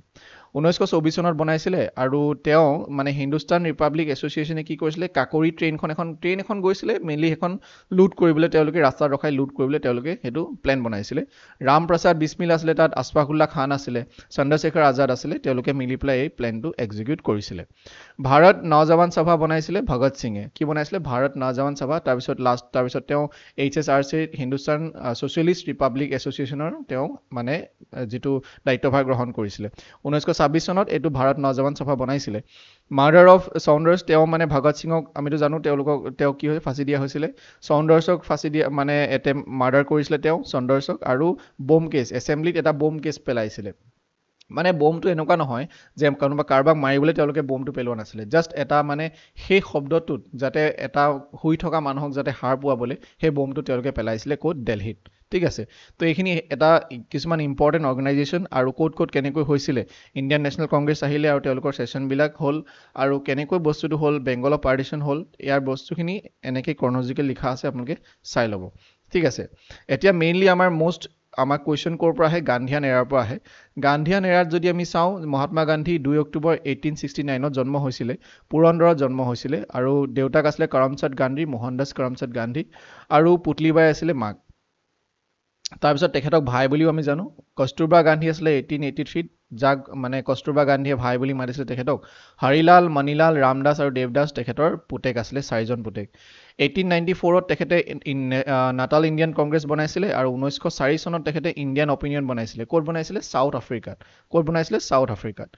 Speaker 1: 1924 চনত বনাইছিলে। আৰু তেওঁ মানে হিন্দুস্তান ৰিপাব্লিক এছ'চিয়েশ্যনে কি কৰিছিলে? কাকৰি ট্ৰেইনখন, এখন ট্ৰেইন এখন গৈছিলে, মেইনলি সেইখন লুট কৰিবলৈ তেওঁলোকে ৰাস্তাত ৰখাই লুট কৰিবলৈ তেওঁলোকে সেইটো প্লেন বনাইছিলে। ৰাম প্ৰসাদ বিছমিল আছিলে তাত, আছফাকুল্লা খান আছিলে, চন্দ্ৰশেখৰ আজাদ আছিলে, তেওঁলোকে মিলি পেলাই এই প্লেনটো এক্সিকিউট কৰিছিলে। ভাৰত নজৱান সভা বনাইছিলে ভগত সিঙে। কি বনাইছিলে? ভাৰত নজৱান সভা। তাৰপিছত তাৰপিছত তেওঁ HSRC Hindustan socialist Republic এছ'চিয়েশ্যনৰ তেওঁ মানে যিটো দায়িত্বভাৰ গ্ৰহণ কৰিছিলে। 1926 1926 চনত এইটো ভাৰত নজৱান সভা বনাইছিলে। মাৰ্ডাৰ অফ চৌণ্ডাৰ্ছ, তেওঁ মানে ভগত সিঙক আমিতো জানো তেওঁলোকক তেওঁ কি হৈ ফাঁচি দিয়া হৈছিলে, চৌণ্ডাৰ্ছক ফাঁচি দিয়া মানে এটেম্প মাৰ্ডাৰ কৰিছিলে তেওঁ চৌণ্ডাৰ্ছক। আৰু বোম কেছ, এছেম্বলিত এটা বোম কেছ পেলাইছিলে। মানে বোমটো এনেকুৱা নহয় যে কোনোবা কাৰোবাক মাৰিবলৈ তেওঁলোকে বোমটো পেলোৱা নাছিলে, জাষ্ট এটা মানে সেই শব্দটোত যাতে এটা শুই থকা মানুহক যাতে সাৰ পোৱাবলৈ সেই বোমটো তেওঁলোকে পেলাইছিলে। ক'ত? দেলহিত। ঠিক আছে, তো এইখিনি এটা কিছুমান ইম্পৰ্টেণ্ট অৰ্গেনাইজেশ্যন আৰু ক'ত ক'ত কেনেকৈ হৈছিলে। ইণ্ডিয়ান নেশ্যনেল কংগ্ৰেছ আহিলে আৰু তেওঁলোকৰ ছেশ্যনবিলাক হ'ল আৰু কেনেকৈ বস্তুটো হ'ল, বেংগলৰ পাৰ্টিশ্যন হ'ল, ইয়াৰ বস্তুখিনি এনেকৈ ক্ৰনলজিকেল লিখা আছে, আপোনালোকে চাই ল'ব। ঠিক আছে, এতিয়া মেইনলি আমাৰ মষ্ট আমাৰ কুৱেশ্যন ক'ৰ পৰা আহে? গান্ধীয়ান এৰাৰ পৰা আহে। গান্ধীয়ান এৰাত যদি আমি চাওঁ, মহাত্মা গান্ধী 2 অক্টোবৰ 1869ত জন্ম হৈছিলে, পুৰন্দৰত জন্ম হৈছিলে আৰু দেউতাক আছিলে কৰমচাঁদ গান্ধী, মোহনদাস কৰমচাঁদ গান্ধী, আৰু পুতলিবাই আছিলে মাক। তাৰপিছত তেখেতক ভাই বুলিও আমি জানো। কস্তুৰবা গান্ধী আছিলে 1883ত, যাক মানে কস্তুৰবা গান্ধীয়ে ভাই বুলি মাতিছিলে তেখেতক। হৰিলাল, মণিলাল, ৰামদাস আৰু দেৱদাস তেখেতৰ পুতেক আছিলে, চাৰিজন পুতেক। 1894ত তেখেতে নাটাল ইণ্ডিয়ান কংগ্ৰেছ বনাইছিলে আৰু 1904 চনত তেখেতে ইণ্ডিয়ান অপিনিয়ন বনাইছিলে। ক'ত বনাইছিলে? চাউথ আফ্ৰিকাত। ক'ত বনাইছিলে? চাউথ আফ্ৰিকাত।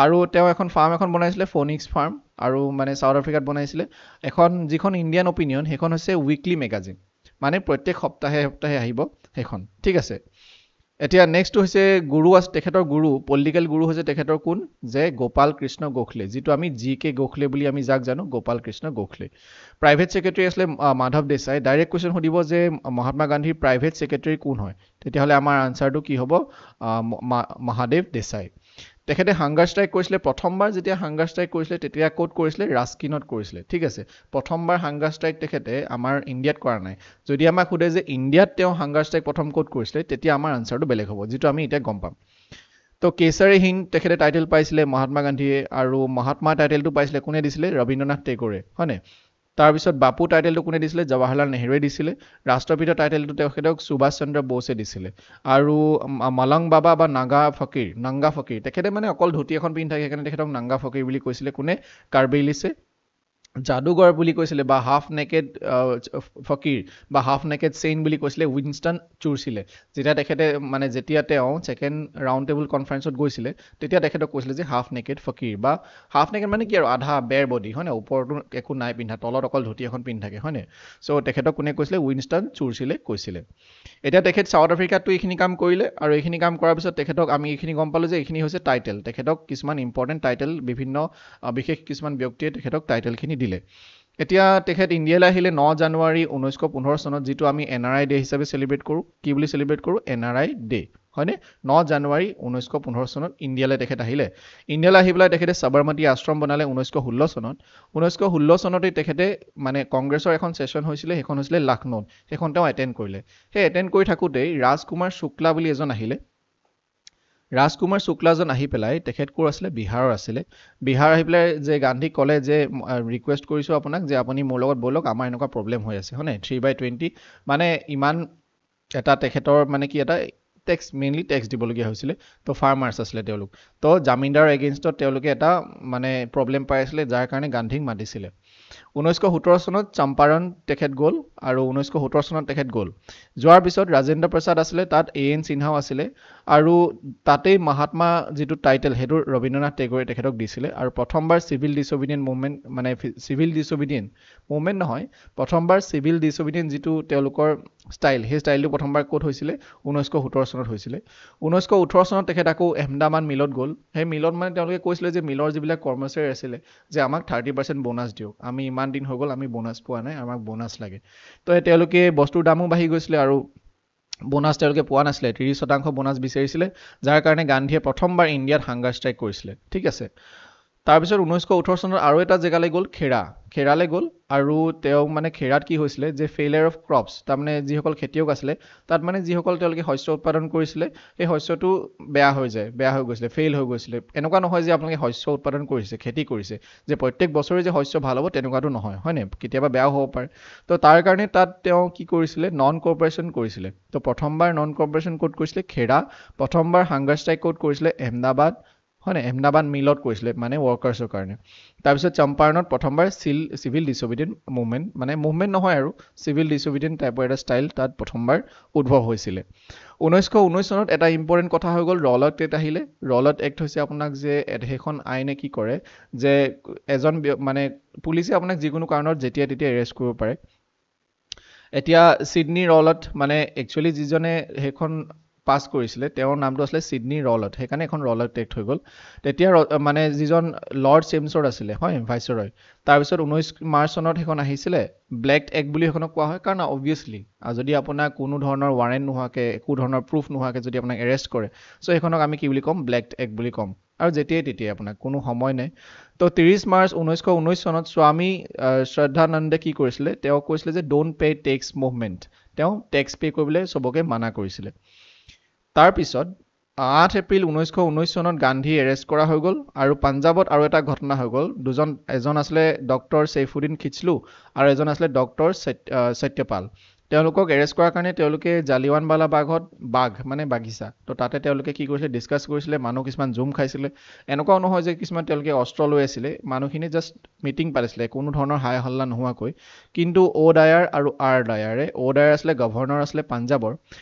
Speaker 1: আৰু তেওঁ এখন ফাৰ্ম এখন বনাইছিলে, ফনিক্স ফাৰ্ম, আৰু মানে চাউথ আফ্ৰিকাত বনাইছিলে এখন। যিখন ইণ্ডিয়ান অপিনিয়ন সেইখন হৈছে উইকলি মেগাজিন, মানে প্ৰত্যেক সপ্তাহে সপ্তাহে আহিব সেইখন। ঠিক আছে, এতিয়া নেক্সট হৈছে গুৰু আছে তেখেতৰ গুৰু, পলিটিকেল গুৰু হৈছে তেখেতৰ কোন? যে গোপাল কৃষ্ণ গোখলে, যিটো আমি জি কে গোখলে বুলি আমি যাক জানো, গোপাল কৃষ্ণ গোখলে। প্ৰাইভেট ছেক্ৰেটেৰী আছিলে মাধৱ দেশাই। ডাইৰেক্ট কুৱেশ্যন সুধিব যে মহাত্মা গান্ধীৰ প্ৰাইভেট ছেক্ৰেটেৰী কোন হয়, তেতিয়াহ'লে আমাৰ আনচাৰটো কি হ'ব? মহাদেৱ দেশাই। তেখেতে হাংগাৰ ষ্ট্ৰাইক কৰিছিলে, প্ৰথমবাৰ যেতিয়া হাংগাৰ ষ্ট্ৰাইক কৰিছিলে তেতিয়া ক'ত কৰিছিলে? ৰাস্কিনত কৰিছিলে। ঠিক আছে, প্ৰথমবাৰ হাংগাৰ ষ্ট্ৰাইক তেখেতে আমাৰ ইণ্ডিয়াত কৰা নাই। যদি আমাক সোধে যে ইণ্ডিয়াত তেওঁ হাংগাৰ ষ্ট্ৰাইক প্ৰথম ক'ত কৰিছিলে, তেতিয়া আমাৰ আনচাৰটো বেলেগ হ'ব, যিটো আমি এতিয়া গম পাম। তো কেচাৰী হিন্দ তেখেতে টাইটেল পাইছিলে মহাত্মা গান্ধীয়ে, আৰু মহাত্মা টাইটেলটো পাইছিলে কোনে দিছিলে? ৰবীন্দ্ৰনাথ টেগৰে, হয়নে? তাৰপিছত বাপু টাইটেলটো কোনে দিছিলে? জৱাহৰলাল নেহৰুৱে দিছিলে। ৰাষ্ট্ৰপিতা টাইটেলটো তেখেতক সুভাষ চন্দ্ৰ বোছে দিছিলে। আৰু মালং বাবা বা নাগা ফকীৰ, নাংগা ফকীৰ, তেখেতে মানে অকল ধুতি এখন পিন্ধি থাকে, সেইকাৰণে তেখেতক নাংগা ফকীৰ বুলি কৈছিলে। কোনে? কাৰ্বেলিছে। যাদুগৰ বুলি কৈছিলে বা হাফ নেকেড ফকীৰ বা হাফ নেকেড চেইন বুলি কৈছিলে উইনষ্টন চুৰচিলে। যেতিয়া তেখেতে মানে যেতিয়া তেওঁ ছেকেণ্ড ৰাউণ্ড টেবুল কনফাৰেঞ্চত গৈছিলে, তেতিয়া তেখেতক কৈছিলে যে হাফ নেকেড ফকীৰ বা হাফ নেকেড মানে কি আৰু আধা বেৰ বডি, হয়নে? ওপৰতো একো নাই পিন্ধা, তলত অকল ধুতি এখন পিন্ধি থাকে, হয়নে? চ' তেখেতক কোনে কৈছিলে? উইনষ্টন চুৰচিলে কৈছিলে। এতিয়া তেখেত চাউথ আফ্ৰিকাততো এইখিনি কাম কৰিলে, আৰু এইখিনি কাম কৰাৰ পিছত তেখেতক আমি এইখিনি গম পালোঁ যে এইখিনি হৈছে টাইটেল। তেখেতক কিছুমান ইম্পৰ্টেণ্ট টাইটেল, বিভিন্ন বিশেষ কিছুমান ব্যক্তিয়ে তেখেতক টাইটেলখিনি দিলে। এতিয়া তেখেত ইণ্ডিয়ালৈ আহিলে 9 জানুৱাৰী 1915 চনত, যিটো আমি এন আৰ I day হিচাপে চেলিব্ৰেট কৰোঁ। কি বুলি চেলিব্ৰেট কৰোঁ? এন আৰ I day, হয়নে? 9 জানুৱাৰী 1915 চনত ইণ্ডিয়ালৈ তেখেত আহিলে। ইণ্ডিয়ালৈ আহি পেলাই তেখেতে সাবৰমতী আশ্ৰম বনালে 1916 চনত। 1916 চনতেই তেখেতে মানে কংগ্ৰেছৰ এখন ছেশ্যন হৈছিলে, সেইখন হৈছিলে লক্ষ্ণৌত, সেইখন তেওঁ এটেণ্ড কৰিলে। সেই এটেণ্ড কৰি থাকোঁতেই ৰাজকুমাৰ শুক্লা বুলি এজন আহিলে। ৰাজকুমাৰ শুক্লাজন আহি পেলাই তেখেত ক'ৰ আছিলে? বিহাৰৰ আছিলে। বিহাৰ আহি পেলাই যে গান্ধীক ক'লে যে ৰিকুৱেষ্ট কৰিছোঁ আপোনাক যে আপুনি মোৰ লগত ব'লক, আমাৰ এনেকুৱা প্ৰব্লেম হৈ আছে, হয়নে? 3/20 মানে ইমান এটা তেখেতৰ মানে কি এটা টেক্স, মেইনলি টেক্স দিবলগীয়া হৈছিলে। তো ফাৰ্মাৰ্ছ আছিলে তেওঁলোক, তো জামিনদাৰৰ এগেইনষ্টত তেওঁলোকে এটা মানে প্ৰব্লেম পাই আছিলে, যাৰ কাৰণে গান্ধীক মাতিছিলে। 1917 চনত চম্পাৰণ তেখেত গ'ল, আৰু 1917 চনত তেখেত গ'ল। যোৱাৰ পিছত ৰাজেন্দ্ৰ প্ৰসাদ আছিলে, তাত এ এন সিনহাও আছিলে, আৰু তাতেই মহাত্মা যিটো টাইটেল সেইটো ৰবীন্দ্ৰনাথ টেগৰে তেখেতক দিছিলে। আৰু প্ৰথমবাৰ চিভিল ডিছঅবিডিয়েণ্ট মুভমেণ্ট, মানে চিভিল ডিছঅবিডিয়েণ্ট মুভমেণ্ট নহয়, প্ৰথমবাৰ চিভিল ডিছঅবিডিয়েণ্ট যিটো তেওঁলোকৰ ষ্টাইল, সেই ষ্টাইলটো প্ৰথমবাৰ ক'ত হৈছিলে? 1917 চনত হৈছিলে। 1918 চনত তেখেত আকৌ আহমেদাবাদ মিলত গ'ল। সেই মিলত মানে তেওঁলোকে কৈছিলে যে মিলৰ যিবিলাক কৰ্মচাৰী আছিলে যে আমাক 30% বোনাছ দিয়ক, আমি ইমান দিন হৈ গ'ল আমি বোনাছ পোৱা নাই, আমাক বোনাছ লাগে। তো তেওঁলোকে বস্তুৰ দামো বাঢ়ি গৈছিলে আৰু বোনাছ তেওঁলোকে পোৱা নাছিলে, 30% বোনাছ বিচাৰিছিলে, যাৰ কাৰণে গান্ধীয়ে প্ৰথমবাৰ ইণ্ডিয়াত হাংগাৰ ষ্ট্ৰাইক কৰিছিলে। ঠিক আছে, তাৰপিছত 1918 চনত আৰু এটা জেগালৈ গ'ল, খেৰা, খেৰালৈ গ'ল। আৰু তেওঁ মানে খেৰাত কি হৈছিলে যে ফেইলিয়াৰ অফ ক্ৰপছ, তাৰমানে যিসকল খেতিয়ক আছিলে তাত মানে যিসকল তেওঁলোকে শস্য উৎপাদন কৰিছিলে সেই শস্যটো বেয়া হৈ যায়, বেয়া হৈ গৈছিলে, ফেইল হৈ গৈছিলে। এনেকুৱা নহয় যে আপোনালোকে শস্য উৎপাদন কৰিছে, খেতি কৰিছে যে প্ৰত্যেক বছৰে যে শস্য ভাল হ'ব তেনেকুৱাটো নহয়, হয়নে? কেতিয়াবা বেয়াও হ'ব পাৰে। তো তাৰ কাৰণে তাত তেওঁ কি কৰিছিলে? নন কৰ্পৰেশ্যন কৰিছিলে। তো প্ৰথমবাৰ নন কৰ্পৰেশ্যন ক'ত কৰিছিলে? খেৰা। প্ৰথমবাৰ হাংগাৰ ষ্ট্ৰাইক ক'ত কৰিছিলে? আহমেদাবাদ, হয়নে? আহমেদাবাদ মিলত কৰিছিলে, মানে ৱৰ্কাৰ্ছৰ কাৰণে। তাৰপিছত চম্পাৰণত প্ৰথমবাৰ চিভিল ডিছঅবিডিয়েণ্ট মুভমেণ্ট, মানে মুভমেণ্ট নহয় আৰু চিভিল ডিছঅবিডিয়েণ্ট টাইপৰ এটা ষ্টাইল তাত প্ৰথমবাৰ উদ্ভৱ হৈছিলে। 1919 চনত এটা ইম্পৰ্টেণ্ট কথা হৈ গ'ল, ৰলট এক্ট আহিলে। ৰলট এক্ট হৈছে আপোনাক যে সেইখন আইনে কি কৰে যে এজন মানে পুলিচে আপোনাক যিকোনো কাৰণত যেতিয়া তেতিয়া এৰেষ্ট কৰিব পাৰে। এতিয়া চিডনী ৰলট মানে একচুৱেলি যিজনে সেইখন পাছ কৰিছিলে তেওঁৰ নামটো আছিলে চিডনী ৰলট, সেইকাৰণে এখন ৰলট এক্ট হৈ গ'ল। তেতিয়া মানে যিজন লৰ্ড চেমছৰ্ড আছিলে, হয়, ভাইচৰয়, তাৰপিছত 19 মাৰ্চ চনত সেইখন আহিছিলে। ব্লেক এক্ট বুলি সেইখনক কোৱা হয়, কাৰণ অবভিয়াছলি যদি আপোনাক কোনো ধৰণৰ ৱাৰেণ্ট নোহোৱাকৈ, একো ধৰণৰ প্ৰুফ নোহোৱাকৈ যদি আপোনাক এৰেষ্ট কৰে, চ' সেইখনক আমি কি বুলি ক'ম? ব্লেক এক্ট বুলি ক'ম। আৰু যেতিয়াই তেতিয়াই আপোনাক কোনো সময় নাই। তো 30 মাৰ্চ 1919 চনত স্বামী শ্ৰদ্ধানন্দে কি কৰিছিলে? তেওঁ কৈছিলে যে don't pay tax movement, তেওঁ টেক্স পে' কৰিবলৈ চবকে মানা কৰিছিলে। তাৰপিছত 8 এপ্ৰিল 1919 চনত গান্ধী এৰেষ্ট কৰা হৈ গ'ল। আৰু পাঞ্জাৱত আৰু এটা ঘটনা হৈ গ'ল, দুজন, এজন আছিলে ডক্টৰ চৈফুদ্দিন খিচলু আৰু এজন আছিলে ডক্টৰ সত্যপাল। তেওঁলোকক এৰেষ্ট কৰাৰ কাৰণে তেওঁলোকে জালিৱানবালা বাগত, বাঘ মানে বাগিচা, তো তাতে তেওঁলোকে কি কৰিছিলে? ডিছকাছ কৰিছিলে, মানুহ কিছুমান জুম খাইছিলে। এনেকুৱাও নহয় যে কিছুমান তেওঁলোকে অস্ত্ৰ লৈ আছিলে, মানুহখিনি জাষ্ট মিটিং পাতিছিলে কোনো ধৰণৰ হাই হল্লা নোহোৱাকৈ। কিন্তু অ' ডায়াৰ আৰু আৰ ডায়াৰে, অ' ডায়াৰ আছিলে গভৰ্ণৰ আছিলে পাঞ্জাৱৰ,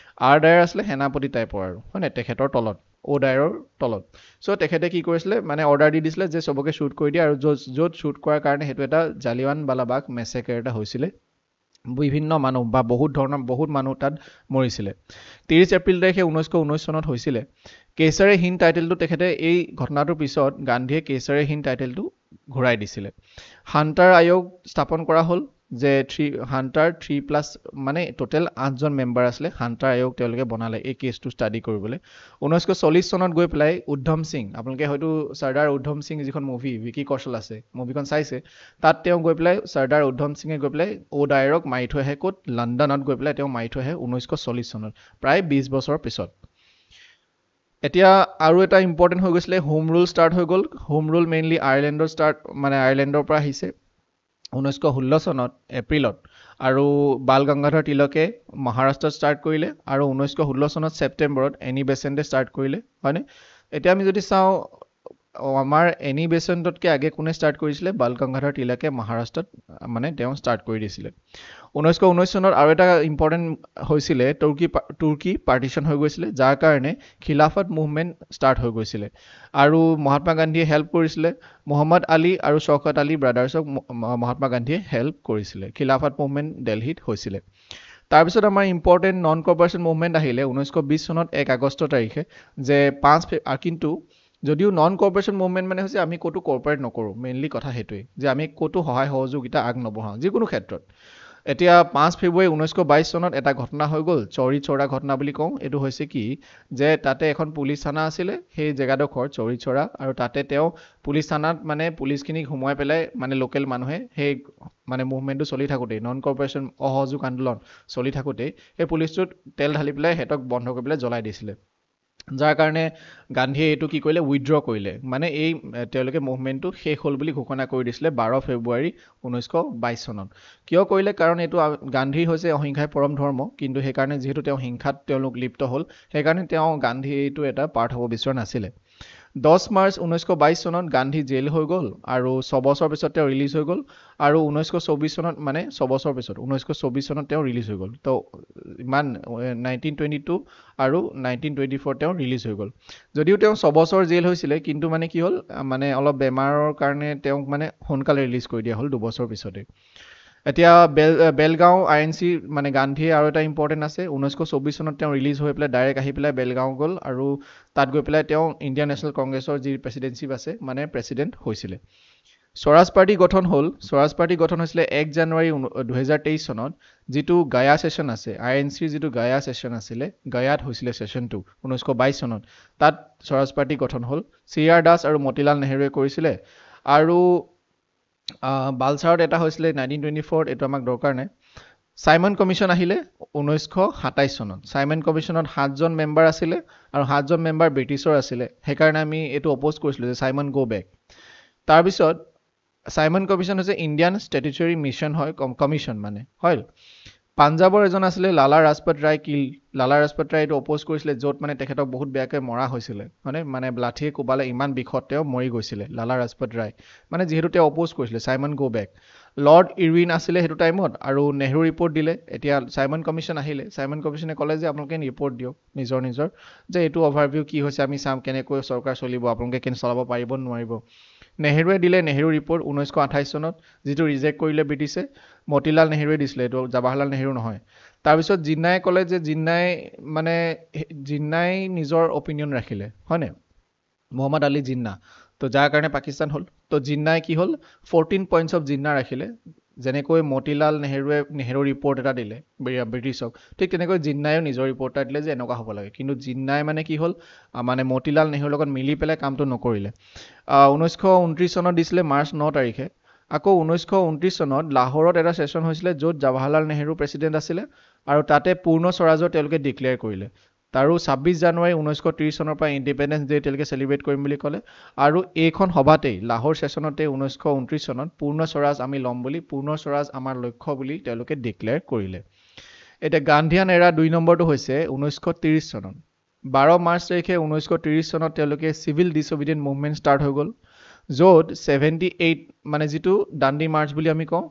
Speaker 1: আৰ ডায়াৰ আছিলে সেনাপতি টাইপৰ আৰু, হয় নাই, তেখেতৰ তলত, অ' ডায়াৰৰ তলত। চ' তেখেতে কি কৰিছিলে? মানে অৰ্ডাৰ দি দিছিলে যে চবকে শ্বুট কৰি দিয়ে। আৰু য'ত য'ত শ্বুট কৰাৰ কাৰণে সেইটো এটা জালিৱানবালা বাগ মেছেকাৰ এটা হৈছিলে, বিভিন্ন মানুহ বা বহুত ধৰণৰ বহুত মানুহ তাত মৰিছিলে। 30 এপ্ৰিল তাৰিখে 1919 চনত হৈছিলে। কেইচাৰে হিন্দ টাইটেলটো তেখেতে এই ঘটনাটোৰ পিছত গান্ধীয়ে কেইচাৰে হিন্দ টাইটেলটো ঘূৰাই দিছিলে। হাণ্টাৰ আয়োগ স্থাপন কৰা হ'ল, যে থ্ৰী হাণ্টাৰ থ্ৰী প্লাছ মানে টোটেল 8জন মেম্বাৰ আছিলে। হাণ্টাৰ আয়োগ তেওঁলোকে বনালে এই কেছটো ষ্টাডি কৰিবলৈ। 1940 চনত গৈ পেলাই উদ্ধম সিং, আপোনালোকে হয়তো চৰ্দাৰ উদ্ধম সিং যিখন মুভি ভিকি কৌশল আছে, মুভিখন চাইছে, তাত তেওঁ গৈ পেলাই চৰ্দাৰ উদ্ধম সিঙে গৈ পেলাই অ' ডায়াৰক মাৰি থৈ আহে। ক'ত? লণ্ডনত গৈ পেলাই তেওঁ মাৰি থৈ আহে 1940 চনত, প্ৰায় 20 বছৰৰ পিছত। এতিয়া আৰু এটা ইম্পৰ্টেণ্ট হৈ গৈছিলে, হোম ৰুল ষ্টাৰ্ট হৈ গ'ল। হোম ৰুল মেইনলি আয়াৰলেণ্ডৰ ষ্টাৰ্ট, মানে আয়াৰলেণ্ডৰ পৰা আহিছে 1916 চনত এপ্ৰিলত। আৰু বাল গংগাধৰ তিলকে মহাৰাষ্ট্ৰত ষ্টাৰ্ট কৰিলে আৰু 1916 চনত ছেপ্টেম্বৰত এনি বেচেণ্টে ষ্টাৰ্ট কৰিলে, হয়নে? এতিয়া আমি যদি চাওঁ, আমাৰ এনি বেচেণ্টতকৈ আগে কোনে ষ্টাৰ্ট কৰিছিলে? বাল গংগাধৰ তিলকে মহাৰাষ্ট্ৰত মানে তেওঁ ষ্টাৰ্ট কৰি দিছিলে। 1919 চনত আৰু এটা ইম্পৰ্টেণ্ট হৈছিলে, তুৰ্কী পাৰ্টিশ্যন হৈ গৈছিলে, যাৰ কাৰণে খিলাফত মুভমেণ্ট ষ্টাৰ্ট হৈ গৈছিলে। আৰু মহাত্মা গান্ধীয়ে হেল্প কৰিছিলে মহম্মদ আলী আৰু শৌকত আলী ব্ৰাদাৰ্ছক, মহাত্মা গান্ধীয়ে হেল্প কৰিছিলে। খিলাফত মুভমেণ্ট দেলহিত হৈছিলে। তাৰপিছত আমাৰ ইম্পৰ্টেণ্ট নন কপাৰেশ্যন মুভমেণ্ট আহিলে 1920 চনত 1 আগষ্ট তাৰিখে, যে 5, কিন্তু যদিও নন কপাৰেশ্যন মুভমেণ্ট মানে হৈছে আমি ক'তো কপাৰেট নকৰোঁ, মেইনলি কথা সেইটোৱেই যে আমি ক'তো সহায় সহযোগিতা আগ নবঢ়াওঁ যিকোনো ক্ষেত্ৰত। এতিয়া 5 ফেব্ৰুৱাৰী 1922 চনত এটা ঘটনা হৈ গ'ল, চৌৰি চৌৰা ঘটনা বুলি কওঁ। এইটো হৈছে কি যে তাতে এখন পুলিচ থানা আছিলে সেই জেগাডোখৰ চৌৰি চৌৰা, আৰু তাতে তেওঁ পুলিচ থানাত মানে পুলিচখিনিক সোমোৱাই পেলাই মানে লোকেল মানুহে সেই মানে মুভমেণ্টটো চলি থাকোঁতেই, নন কপাৰেশ্যন অসহযোগ আন্দোলন চলি থাকোঁতেই সেই পুলিচটোত তেল ঢালি পেলাই সিহঁতক বন্ধ কৰি পেলাই জ্বলাই দিছিলে, যাৰ কাৰণে গান্ধীয়ে এইটো কি কৰিলে? উইড্ৰ কৰিলে, মানে এই তেওঁলোকে মুভমেণ্টটো শেষ হ'ল বুলি ঘোষণা কৰি দিছিলে 12 ফেব্ৰুৱাৰী 1922 চনত। কিয় কৰিলে? কাৰণ এইটো গান্ধীৰ হৈছে অহিংসাই পৰম ধৰ্ম, কিন্তু সেইকাৰণে যিহেতু তেওঁ হিংসাত তেওঁলোক লিপ্ত হ'ল, সেইকাৰণে তেওঁ গান্ধী এইটো এটা পাৰ্ট হ'ব বিচৰা নাছিলে। 10 মাৰ্চ 1922 চনত গান্ধী জেইল হৈ গ'ল আৰু ছবছৰ পিছত তেওঁ ৰিলিজ হৈ গ'ল। আৰু 1924 চনত, মানে ছবছৰ পিছত 1924 চনত তেওঁ ৰিলিজ হৈ গ'ল। তো ইমান 1922 আৰু 1924 তেওঁ ৰিলিজ হৈ গ'ল। যদিও তেওঁ ছবছৰ জেইল হৈছিলে, কিন্তু মানে কি হ'ল, মানে অলপ বেমাৰৰ কাৰণে তেওঁক মানে সোনকালে ৰিলিজ কৰি দিয়া হ'ল দুবছৰ পিছতে। এতিয়া বেলগাঁও আই এন চি, মানে গান্ধীয়ে আৰু এটা ইম্পৰ্টেণ্ট আছে, 1924 চনত তেওঁ ৰিলিজ হৈ পেলাই ডাইৰেক্ট আহি পেলাই বেলগাঁও গ'ল আৰু তাত গৈ পেলাই তেওঁ ইণ্ডিয়ান নেশ্যনেল কংগ্ৰেছৰ যি প্ৰেচিডেঞ্চিপ আছে, মানে প্ৰেচিডেণ্ট হৈছিলে। স্বৰাজ পাৰ্টি গঠন হ'ল। স্বৰাজ পাৰ্টি গঠন হৈছিলে 1 জানুৱাৰী 2023 চনত, যিটো গায়া ছেশ্যন আছে, আই এন চিৰ যিটো গায়া ছেশ্যন আছিলে, গায়াত হৈছিলে ছেশ্যনটো 1922 চনত, তাত স্বৰাজ পাৰ্টি গঠন হ'ল। চি আৰ দাস আৰু মতিলাল নেহেৰুৱে কৰিছিলে। আৰু বালচাৰত এটা হৈছিলে 1924ত, এইটো আমাক দৰকাৰ নাই। চাইমন কমিশ্যন আহিলে 1927 চনত। চাইমন কমিশ্যনত 7জন মেম্বাৰ আছিলে আৰু 7জন মেম্বাৰ ব্ৰিটিছৰ আছিলে, সেইকাৰণে আমি এইটো অপ'জ কৰিছিলোঁ যে চাইমন গ' বেক। তাৰপিছত চাইমন কমিশ্যন হৈছে ইণ্ডিয়ান ষ্টেটুটৰী মিছন হয়, কমিশ্যন মানে হয়। পাঞ্জাৱৰ এজন আছিলে লালা ৰাজপত ৰায় কিল, লালা ৰাজপত ৰায় এইটো অপ'জ কৰিছিলে, য'ত মানে তেখেতক বহুত বেয়াকৈ মৰা হৈছিলে, হয়নে? মানে লাঠিয়ে কোবালে, ইমান বিষত তেওঁ মৰি গৈছিলে লালা ৰাজপত ৰায়, মানে যিহেতু তেওঁ অপ'জ কৰিছিলে চাইমন গ' বেক। লৰ্ড ইৰউইন আছিলে সেইটো টাইমত আৰু নেহৰু ৰিপৰ্ট দিলে। এতিয়া চাইমন কমিশ্যন আহিলে, চাইমন কমিশ্যনে ক'লে যে আপোনালোকে ৰিপৰ্ট দিয়ক নিজৰ নিজৰ, যে এইটো অভাৰভিউ কি হৈছে, আমি চাম কেনেকৈ চৰকাৰ চলিব, আপোনালোকে কেনেকৈ চলাব পাৰিব নোৱাৰিব। নেহৰুৱে দিলে নেহৰু ৰিপৰ্ট 1928 চনত, যিটো ৰিজেক্ট কৰিলে ব্ৰিটিছে। মতিলাল নেহৰুৱে দিছিলে এইটো, জৱাহৰলাল নেহৰু নহয়। তাৰপিছত জিন্নাই ক'লে যে জিন্নাই মানে জিন্নাই নিজৰ অপিনিয়ন ৰাখিলে, হয়নে, মহম্মদ আলী জিন্না, তো যাৰ কাৰণে পাকিস্তান হ'ল। তো জিন্নাই কি হ'ল, 14 পইণ্টছ অফ জিন্না ৰাখিলে। যেনেকৈ মতিলাল নেহৰুৱে নেহৰু ৰিপৰ্ট এটা দিলে ব্ৰিটিছক, ঠিক তেনেকৈ জিন্নায়ো নিজৰ ৰিপৰ্ট এটা দিলে যে এনেকুৱা হ'ব লাগে। কিন্তু জিন্নাই মানে কি হ'ল, মানে মতিলাল নেহৰুৰ লগত মিলি পেলাই কামটো নকৰিলে। 1929 চনত দিছিলে মাৰ্চ 9 তাৰিখে। আকৌ 1929 চনত লাহোৰত এটা ছেশ্যন হৈছিলে য'ত জৱাহৰলাল নেহৰু প্ৰেচিডেণ্ট আছিলে আৰু তাতে পূৰ্ণ স্বৰাজৰ তেওঁলোকে ডিক্লেয়াৰ কৰিলে। তাৰো 26 জানুৱাৰী 1930 চনৰ পৰা ইণ্ডিপেণ্ডেঞ্চ ডে তেওঁলোকে চেলিব্ৰেট কৰিম বুলি ক'লে। আৰু এইখন সভাতেই লাহোৰ ছেশ্যনতে 1929 চনত পূৰ্ণ স্বৰাজ আমি ল'ম বুলি, পূৰ্ণ স্বৰাজ আমাৰ লক্ষ্য বুলি তেওঁলোকে ডিক্লেয়াৰ কৰিলে। এতিয়া গান্ধীয়ান এৰা 2 নম্বৰটো হৈছে 1930 চনত। 12 মাৰ্চ তাৰিখে 1930 চনত তেওঁলোকে চিভিল ডিছঅবিডিয়েণ্ট মুভমেণ্ট ষ্টাৰ্ট হৈ গ'ল, য'ত 78 মানে যিটো দাণ্ডি মাৰ্চ বুলি আমি কওঁ,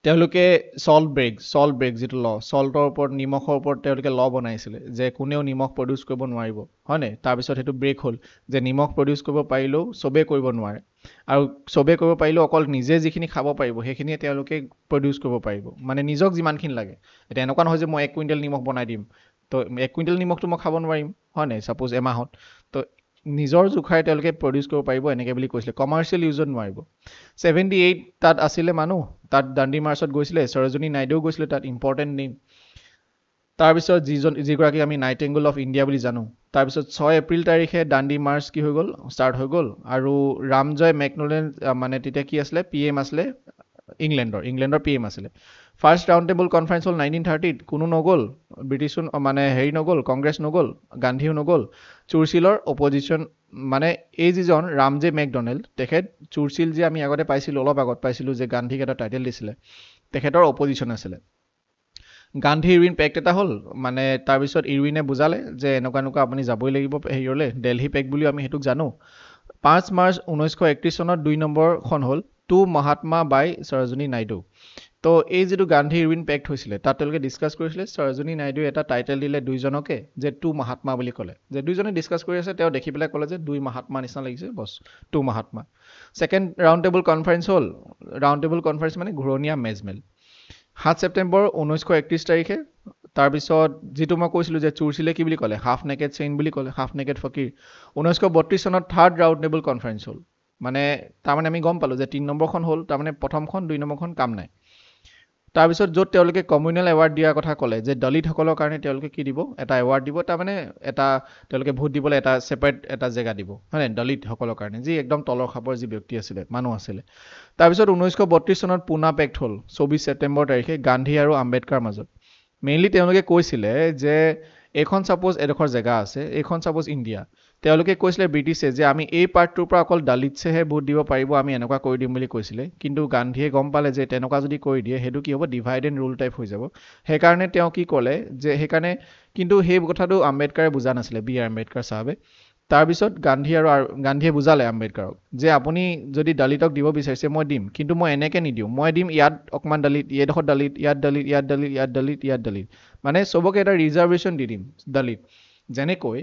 Speaker 1: তেওঁলোকে চল্ট ব্ৰেক যিটো ল, চল্টৰ ওপৰত, নিমখৰ ওপৰত তেওঁলোকে ল বনাইছিলে যে কোনেও নিমখ প্ৰডিউচ কৰিব নোৱাৰিব, হয়নে। তাৰপিছত সেইটো ব্ৰেক হ'ল যে নিমখ প্ৰডিউচ কৰিব পাৰিলেও চবেই কৰিব নোৱাৰে, আৰু চবেই কৰিব পাৰিলেও অকল নিজে যিখিনি খাব পাৰিব সেইখিনিয়ে তেওঁলোকে প্ৰডিউচ কৰিব পাৰিব, মানে নিজক যিমানখিনি লাগে। এতিয়া এনেকুৱা নহয় যে মই 1 কুইণ্টেল নিমখ বনাই দিম, তো 1 কুইণ্টেল নিমখটো মই খাব নোৱাৰিম, হয় নাই, ছাপ'জ এমাহত, তো নিজৰ জোখাৰে তেওঁলোকে প্ৰডিউচ কৰিব পাৰিব এনেকৈ বুলি কৈছিলে, কমাৰ্চিয়েল ইউজত নোৱাৰিব। 78 তাত আছিলে মানুহ, তাত দাণ্ডি মাৰ্চত গৈছিলে, সৰোজিনী নাইডুও গৈছিলে তাত, ইম্পৰ্টেণ্ট নেম। তাৰপিছত যিগৰাকী আমি নাইটেংগল অফ ইণ্ডিয়া বুলি জানো। তাৰপিছত 6 এপ্ৰিল তাৰিখে দাণ্ডি মাৰ্চ কি হৈ গ'ল, ষ্টাৰ্ট হৈ গ'ল। আৰু ৰামজয় মেকনলেন মানে তেতিয়া কি আছিলে, পি এম আছিলে ইংলেণ্ডৰ পি এম আছিলে। ফাৰ্ষ্ট ৰাউণ্ড টেবুল কনফাৰেঞ্চ হ'ল 1930ত, কোনো নগ'ল, ব্ৰিটিছো মানে হেৰি নগ'ল, কংগ্ৰেছ নগ'ল, গান্ধীও নগ'ল। চুৰচিলৰ অপজিশ্যন মানে এই যিজন ৰামজে মেকডনেল্ড, তেখেত চুৰচিল যে আমি আগতে পাইছিলোঁ, অলপ আগত পাইছিলোঁ যে গান্ধীক এটা টাইটেল দিছিলে, তেখেতৰ অপজিশ্যন আছিলে। গান্ধী ইৰউইন পেক্ট এটা হ'ল, মানে তাৰপিছত ইৰউইনে বুজালে যে এনেকুৱা এনেকুৱা আপুনি যাবই লাগিব হেৰিয়লৈ, দেলহি পেক্ট বুলিও আমি সেইটোক জানো। 5 মাৰ্চ 1931 চনত 2 নম্বৰখন হ'ল টু মহাত্মা বাই সৰোজিনী নাইডু। তো এই যিটো গান্ধী ইৰউইন পেক্ট হৈছিলে তাত তেওঁলোকে ডিছকাছ কৰিছিলে, সৰোজিনী নাইডুৱে এটা টাইটেল দিলে দুইজনকে যে টু মহাত্মা বুলি ক'লে, যে দুইজনে ডিছকাছ কৰি আছে, তেওঁ দেখি পেলাই ক'লে যে দুই মহাত্মা নিচিনা লাগিছে, বছ two Mahatma. Second round table conference হ'ল, ৰাউণ্ড টেবুল কনফাৰেঞ্চ মানে ঘূৰণীয়া মেজমেল, 7 ছেপ্টেম্বৰ 1931 তাৰিখে। তাৰপিছত যিটো মই কৈছিলোঁ যে চুৰচিলে কি বুলি ক'লে, হাফ নেকেড চেইন বুলি ক'লে, হাফ নেকেড ফকীৰ। 1932 চনত থাৰ্ড ৰাউণ্ড টেবুল কনফাৰেঞ্চ হ'ল, মানে তাৰমানে আমি গম পালোঁ যে 3 নম্বৰখন হ'ল, তাৰমানে প্ৰথমখন 2 নম্বৰখন কাম নাই। তাৰপিছত য'ত তেওঁলোকে কমিউনেল এৱাৰ্ড দিয়াৰ কথা ক'লে যে দলিতসকলৰ কাৰণে তেওঁলোকে কি দিব, এটা এৱাৰ্ড দিব, তাৰমানে এটা তেওঁলোকে ভোট দিবলৈ এটা ছেপাৰেট এটা জেগা দিব, হয়নে, দলিতসকলৰ কাৰণে যি একদম তলৰ খাপৰ যি ব্যক্তি আছিলে, মানুহ আছিলে। তাৰপিছত 1932 চনত পুনা পেক্ট হ'ল 24 ছেপ্টেম্বৰ তাৰিখে গান্ধী আৰু আম্বেদকাৰ মাজত। মেইনলি তেওঁলোকে কৈছিলে যে এইখন ছাপ'জ এডোখৰ জেগা আছে, এইখন ছাপ'জ ইণ্ডিয়া, তেওঁলোকে কৈছিলে ব্ৰিটিছে যে আমি এই পাৰ্টটোৰ পৰা অকল দলিতছেহে ভোট দিব পাৰিব, আমি এনেকুৱা কৰি দিম বুলি কৈছিলে। কিন্তু গান্ধীয়ে গম পালে যে তেনেকুৱা যদি কৰি দিয়ে সেইটো কি হ'ব, ডিভাইড এণ্ড ৰুল টাইপ হৈ যাব। সেইকাৰণে তেওঁ কি ক'লে যে সেইকাৰণে, কিন্তু সেই কথাটো আম্বেদকাৰে বুজা নাছিলে, বি আৰ আম্বেদকাৰ চাহাবে। তাৰপিছত গান্ধী আৰু গান্ধীয়ে বুজালে আম্বেদকাৰক যে আপুনি যদি দলিতক দিব বিচাৰিছে মই দিম, কিন্তু মই এনেকৈ নিদিওঁ, মই দিম ইয়াত অকণমান দলিত, এইডোখৰত দলিত, ইয়াত দলিত, ইয়াত দলিত, ইয়াত দলিত, ইয়াত দলিত, মানে চবকে এটা ৰিজাৰ্ভেশ্যন দি দিম দলিত। যেনেকৈ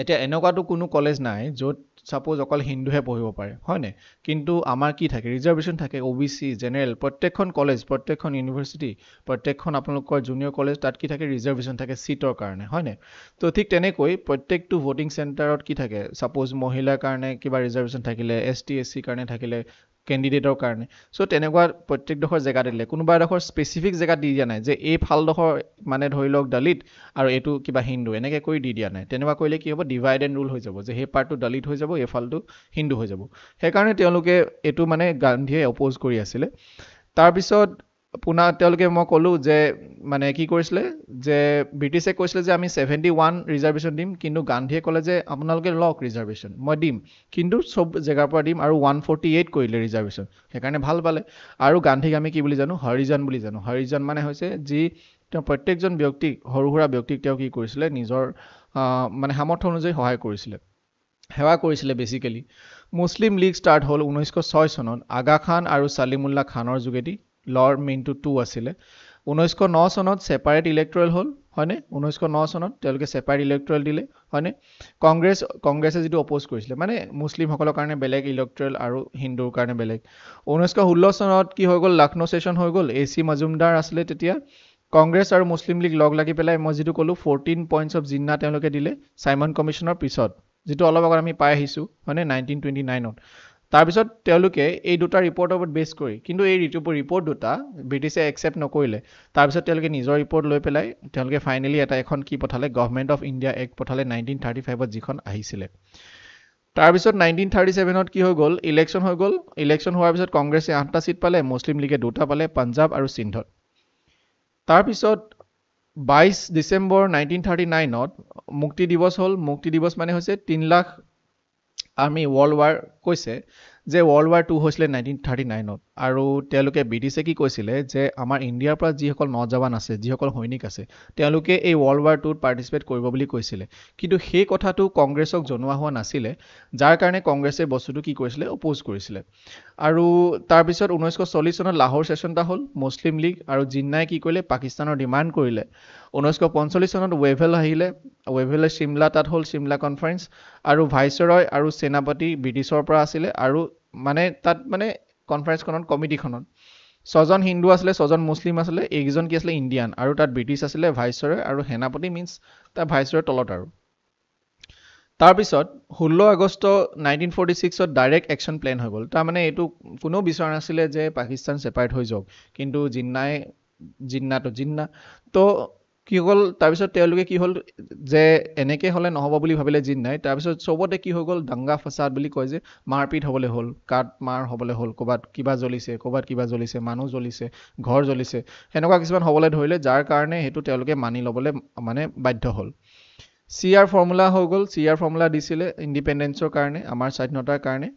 Speaker 1: এতিয়া এনেকুৱাতো কোনো কলেজ নাই য'ত ছাপ'জ অকল হিন্দুহে পঢ়িব পাৰে, হয়নে, কিন্তু আমাৰ কি থাকে, ৰিজাৰ্ভেশ্যন থাকে, অ' বি চি, জেনেৰেল, প্ৰত্যেকখন কলেজ, প্ৰত্যেকখন ইউনিভাৰ্চিটি, প্ৰত্যেকখন আপোনালোকৰ জুনিয়ৰ কলেজ, তাত কি থাকে, ৰিজাৰ্ভেশ্যন থাকে ছিটৰ কাৰণে, হয়নে। তো ঠিক তেনেকৈ প্ৰত্যেকটো ভোটিং চেণ্টাৰত কি থাকে, ছাপ'জ মহিলাৰ কাৰণে কিবা ৰিজাৰ্ভেশ্যন থাকিলে, এছ টি এছ চিৰ কাৰণে থাকিলে, কেণ্ডিডেটৰ কাৰণে। চ' তেনেকুৱা প্ৰত্যেকডোখৰ জেগা দিলে, কোনোবা এডোখৰ স্পেচিফিক জেগাত দি দিয়া নাই যে এই ফালডোখৰ মানে ধৰি লওক দলিত আৰু এইটো কিবা হিন্দু, এনেকৈ কৰি দি দিয়া নাই। তেনেকুৱা কৰিলে কি হ'ব, ডিভাইড এণ্ড ৰুল হৈ যাব, যে সেই পাৰ্টটো দলিত হৈ যাব, এই ফালটো হিন্দু হৈ যাব। সেইকাৰণে তেওঁলোকে এইটো মানে গান্ধীয়ে অপ'জ কৰি আছিলে। তাৰপিছত পুনা তেওঁলোকে মই ক'লোঁ যে মানে কি কৰিছিলে যে ব্ৰিটিছে কৈছিলে যে আমি 71 ৰিজাৰ্ভেশ্যন দিম, কিন্তু গান্ধীয়ে ক'লে যে আপোনালোকে লওক ৰিজাৰ্ভেশ্যন, মই দিম, কিন্তু চব জেগাৰ পৰা দিম, আৰু 148 কৰিলে ৰিজাৰ্ভেশ্যন, সেইকাৰণে ভাল পালে। আৰু গান্ধীক আমি কি বুলি জানো, হৰিজন বুলি জানো। হৰিজন মানে হৈছে যি তেওঁ প্ৰত্যেকজন ব্যক্তিক, সৰু সুৰা ব্যক্তিক তেওঁ কি কৰিছিলে, নিজৰ মানে সামৰ্থ্য অনুযায়ী সহায় কৰিছিলে। সেৱা কৰিছিলে বেচিকেলি। মুছলিম লীগ ষ্টাৰ্ট হ'ল 1906 চনত আগা খান আৰু ছালিমুল্লাহ খানৰ যোগেদি, লৰ মেইনটো টু আছিলে। 1909 চনত ছেপাৰেট ইলেক্ট্ৰেল হ'ল, হয়নে? 1909 চনত তেওঁলোকে ছেপাৰেট ইলেক্ট্ৰেল দিলে, হয়নে? কংগ্ৰেছে যিটো অপ'জ কৰিছিলে, মানে মুছলিমসকলৰ কাৰণে বেলেগ ইলেক্ট্ৰেল আৰু হিন্দুৰ কাৰণে বেলেগ। 1916 চনত কি হৈ গ'ল? লক্ষ্ণৌ ছেশ্যন হৈ গ'ল। এ চি মজুমদাৰ আছিলে তেতিয়া। কংগ্ৰেছ আৰু মুছলিম লীগ লগ লাগি পেলাই মই যিটো ক'লোঁ 14 পইণ্টছ অফ জিন্না তেওঁলোকে দিলে চাইমন কমিশ্যনৰ পিছত, যিটো অলপ আগত আমি পাই আহিছোঁ, হয়নে? 1929ত। তাৰপিছত তেওঁলোকে এই দুটা ৰিপৰ্টৰ ওপৰত বেছ কৰি, কিন্তু এই ৰিপৰ্ট দুটা ব্ৰিটিছে একচেপ্ট নকৰিলে। তাৰপিছত তেওঁলোকে নিজৰ ৰিপৰ্ট লৈ পেলাই তেওঁলোকে ফাইনেলি এটা এখন কি পঠালে, গভমেণ্ট অফ ইণ্ডিয়া এক্ট পঠালে 1935ত, যিখন আহিছিলে। তাৰপিছত 1937ত কি হৈ গ'ল? ইলেকশ্যন হৈ গ'ল। ইলেকশ্যন হোৱাৰ পিছত কংগ্ৰেছে 8টা ছিট পালে, মুছলিম লীগে 2টা পালে, পাঞ্জাৱ আৰু সিন্ধত। তাৰপিছত 22 ডিচেম্বৰ 1939ত মুক্তি দিৱস হ'ল। মুক্তি দিৱস মানে হৈছে 3 লাখ আৰ্মি ৱৰ্ল্ড ৱাৰ কৈছে যে ৱৰ্ল্ড ৱাৰ 2 হৈছিলে 1939ত। আৰু তেওঁলোকে ব্ৰিটিছে কি কৈছিলে যে আমাৰ ইণ্ডিয়াৰ পৰা যিসকল নজৱান আছে, যিসকল সৈনিক আছে, তেওঁলোকে এই ৱৰ্ল্ড ৱাৰ 2ত পাৰ্টিচিপেট কৰিব বুলি কৈছিলে। কিন্তু সেই কথাটো কংগ্ৰেছক জনোৱা হোৱা নাছিলে, যাৰ কাৰণে কংগ্ৰেছে বস্তুটো কি কৰিছিলে, অপ'জ কৰিছিলে। আৰু তাৰপিছত 1940 চনত লাহোৰ ছেশ্যন এটা হ'ল। মুছলিম লীগ আৰু জিন্নাই কি কৰিলে, পাকিস্তানৰ ডিমাণ্ড কৰিলে। 1945 চনত ৱেভেল আহিলে, ৱেভেলে চিমলা তাত হ'ল চিমলা কনফাৰেন্স। আৰু ভাইচৰয় আৰু সেনাপতি ব্ৰিটিছৰ পৰা আছিলে। আৰু মানে তাত মানে কনফাৰেন্সখনত, কমিটিখনত 6জন হিন্দু আছিলে, 6জন মুছলিম আছিলে, এইকেইজন কি আছিলে, ইণ্ডিয়ান। আৰু তাত ব্ৰিটিছ আছিলে, ভাইচৰয় আৰু সেনাপতি মিনছ তাৰ ভাইচৰয়ৰ তলত। আৰু তাৰপিছত 16 আগষ্ট 1946ত ডাইৰেক্ট একশ্যন প্লেন হৈ গ'ল। তাৰমানে এইটো কোনেও বিচৰা নাছিলে যে পাকিস্তান ছেপাৰেট হৈ যাওক, কিন্তু জিন্নাই, জিন্নাটো জিন্না তো কি হ'ল, তাৰপিছত তেওঁলোকে কি হ'ল যে এনেকৈ হ'লে নহ'ব বুলি ভাবিলে জিন্নাই। তাৰপিছত চবতে কি হৈ গ'ল, দাংগা ফচাদ বুলি কয় যে মাৰপিট হ'বলৈ হ'ল, কাট মাৰ হ'বলৈ হ'ল, ক'ৰবাত কিবা জ্বলিছে, ক'ৰবাত কিবা জ্বলিছে, মানুহ জ্বলিছে, ঘৰ জ্বলিছে, সেনেকুৱা কিছুমান হ'বলৈ ধৰিলে, যাৰ কাৰণে সেইটো তেওঁলোকে মানি ল'বলৈ মানে বাধ্য হ'ল। চি আৰ ফৰ্মুলা হৈ গ'ল, চি আৰ ফৰ্মুলা দিছিলে ইণ্ডিপেণ্ডেঞ্চৰ কাৰণে, আমাৰ স্বাধীনতাৰ কাৰণে।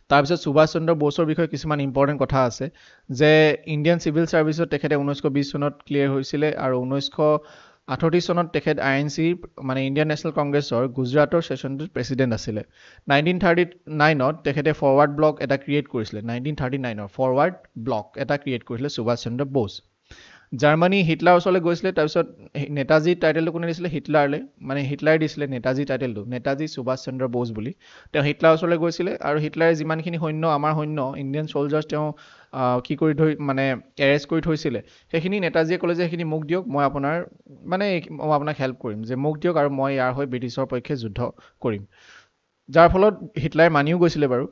Speaker 1: তাৰপিছত সুভাষ চন্দ্ৰ বসুৰ বিষয়ে কিছুমান ইম্পৰ্টেণ্ট কথা আছে যে ইণ্ডিয়ান চিভিল ছাৰ্ভিচত তেখেতে 1920 চনত ক্লিয়াৰ হৈছিলে আৰু 1938 চনত তেখেত আই এন চিৰ মানে ইণ্ডিয়ান নেশ্যনেল কংগ্ৰেছৰ গুজৰাটৰ ছেশ্যনটোত প্ৰেচিডেণ্ট আছিলে। 1939ত তেখেতে ফৰৱাৰ্ড ব্লক এটা ক্ৰিয়েট কৰিছিলে, 1939ৰ ফৰৱাৰ্ড ব্লক এটা ক্ৰিয়েট কৰিছিলে সুভাষ চন্দ্ৰ বোস। জাৰ্মানী হিটলাৰৰ ওচৰলৈ গৈছিলে, তাৰপিছত নেতাজী টাইটেলটো কোনে দিছিলে, হিটলাৰলৈ, মানে হিটলাৰে দিছিলে নেতাজী টাইটেলটো, নেতাজী সুভাষ চন্দ্ৰ বোস বুলি। তেওঁ হিটলাৰৰ ওচৰলৈ গৈছিলে আৰু হিটলাৰে যিমানখিনি সৈন্য, আমাৰ সৈন্য, ইণ্ডিয়ান চ'লজাৰ্ছ তেওঁ কি কৰি থৈ মানে এৰেষ্ট কৰি থৈছিলে, সেইখিনি নেতাজীয়ে ক'লে যে সেইখিনি মোক দিয়ক, মই আপোনাৰ মানে মই আপোনাক হেল্প কৰিম, যে মোক দিয়ক আৰু মই ইয়াৰ হৈ ব্ৰিটিছৰ পক্ষে যুদ্ধ কৰিম। যাৰ ফলত হিটলাৰে মানিও গৈছিলে বাৰু।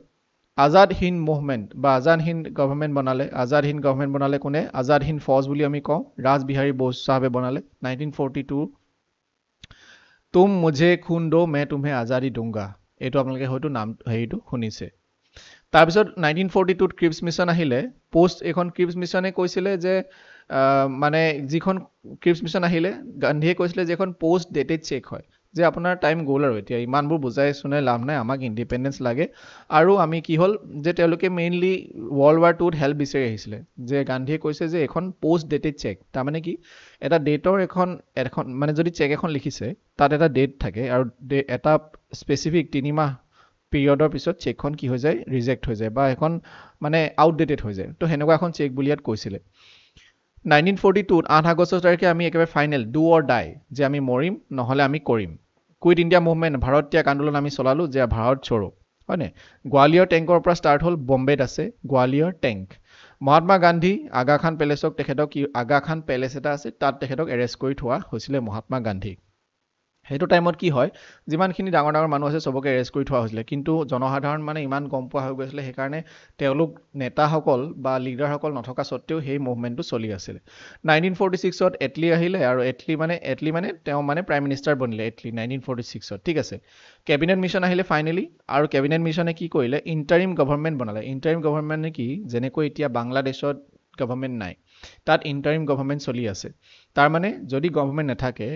Speaker 1: আজাদ হিন্দ মুভমেণ্ট বা আজাদ হিন্দ গভৰ্ণমেণ্ট বনালে। আজাদ হিন্দ গভৰ্ণমেণ্ট বনালে কোনে? আজাদ হিন্দ ফৌজ বুলি আমি কওঁ, ৰাজবিহাৰী বোস চাহাবে বনালে 1942। তুম মুঝে খুন দো মে তুমহে আজাদী দুংগা, এইটো আপোনালোকে হয়তো নাম হেৰিটো শুনিছে। তাৰপিছত 1942ত ক্ৰিপছ মিছন আহিলে। পষ্ট এইখন ক্ৰিপছ মিছনে কৈছিলে যে মানে যিখন ক্ৰিপছ মিছন আহিলে, গান্ধীয়ে কৈছিলে যে এখন পষ্ট ডেটেড চেক হয়, যে আপোনাৰ টাইম গ'ল আৰু এতিয়া ইমানবোৰ বুজাই শুনাই লাভ নাই, আমাক ইণ্ডিপেণ্ডেঞ্চ লাগে। আৰু আমি কি হ'ল যে তেওঁলোকে মেইনলি ৱৰ্ল্ড ৱাৰ 2ত হেল্প বিচাৰি আহিছিলে, যে গান্ধীয়ে কৈছে যে এখন পষ্ট ডেটেড চেক, তাৰমানে কি এটা ডেটৰ এখন এখন মানে যদি চেক এখন লিখিছে তাত এটা ডেট থাকে আৰু এটা স্পেচিফিক 3 মাহ পিৰিয়ডৰ পিছত চেকখন কি হৈ যায়, ৰিজেক্ট হৈ যায় বা এখন মানে আউটডেটেড হৈ যায়। তো সেনেকুৱা এখন চেক বুলি ইয়াত কৈছিলে। 1942ত 8 আগষ্ট তাৰিখে আমি একেবাৰে ফাইনেল do অৰ ডাই, যে আমি মৰিম নহ'লে আমি কৰিম। কুইট ইণ্ডিয়া মুভমেণ্ট, ভাৰত ত্যাগ আন্দোলন আমি চলালোঁ, যে ভাৰত চৰো, হয়নে? গোৱালিয়ৰ টেংকৰ পৰা ষ্টাৰ্ট হ'ল, বম্বেত আছে গোৱালিয়ৰ টেংক। মহাত্মা গান্ধী আগা খান পেলেচক তেখেতক কি আগা খান পেলেচ এটা আছে তাত তেখেতক এৰেষ্ট কৰি থোৱা হৈছিলে মহাত্মা গান্ধীক। সেইটো টাইমত কি হয়, যিমানখিনি ডাঙৰ ডাঙৰ মানুহ আছে চবকে এৰেষ্ট কৰি থোৱা হৈছিলে, কিন্তু জনসাধাৰণ মানে ইমান গম পোৱা হৈ গৈছিলে, সেইকাৰণে তেওঁলোক নেতাসকল বা লিডাৰসকল নথকা স্বত্তেও সেই মুভমেণ্টটো চলি আছিলে। 1946ত এটলি আহিলে আৰু এটলি মানে তেওঁ মানে প্ৰাইম মিনিষ্টাৰ বনিলে এটলি 1946ত, ঠিক আছে। কেবিনেট মিছন আহিলে ফাইনেলি, আৰু কেবিনেট মিছনে কি কৰিলে, ইণ্টাৰিম গভৰ্ণমেণ্ট বনালে। ইণ্টাৰিম গভৰ্ণমেণ্ট কি, যেনেকৈ এতিয়া বাংলাদেশত গভৰ্ণমেণ্ট নাই, তাত ইণ্টাৰিম গভৰ্ণমেণ্ট চলি আছে। তাৰমানে যদি গভৰ্ণমেণ্ট নাথাকে,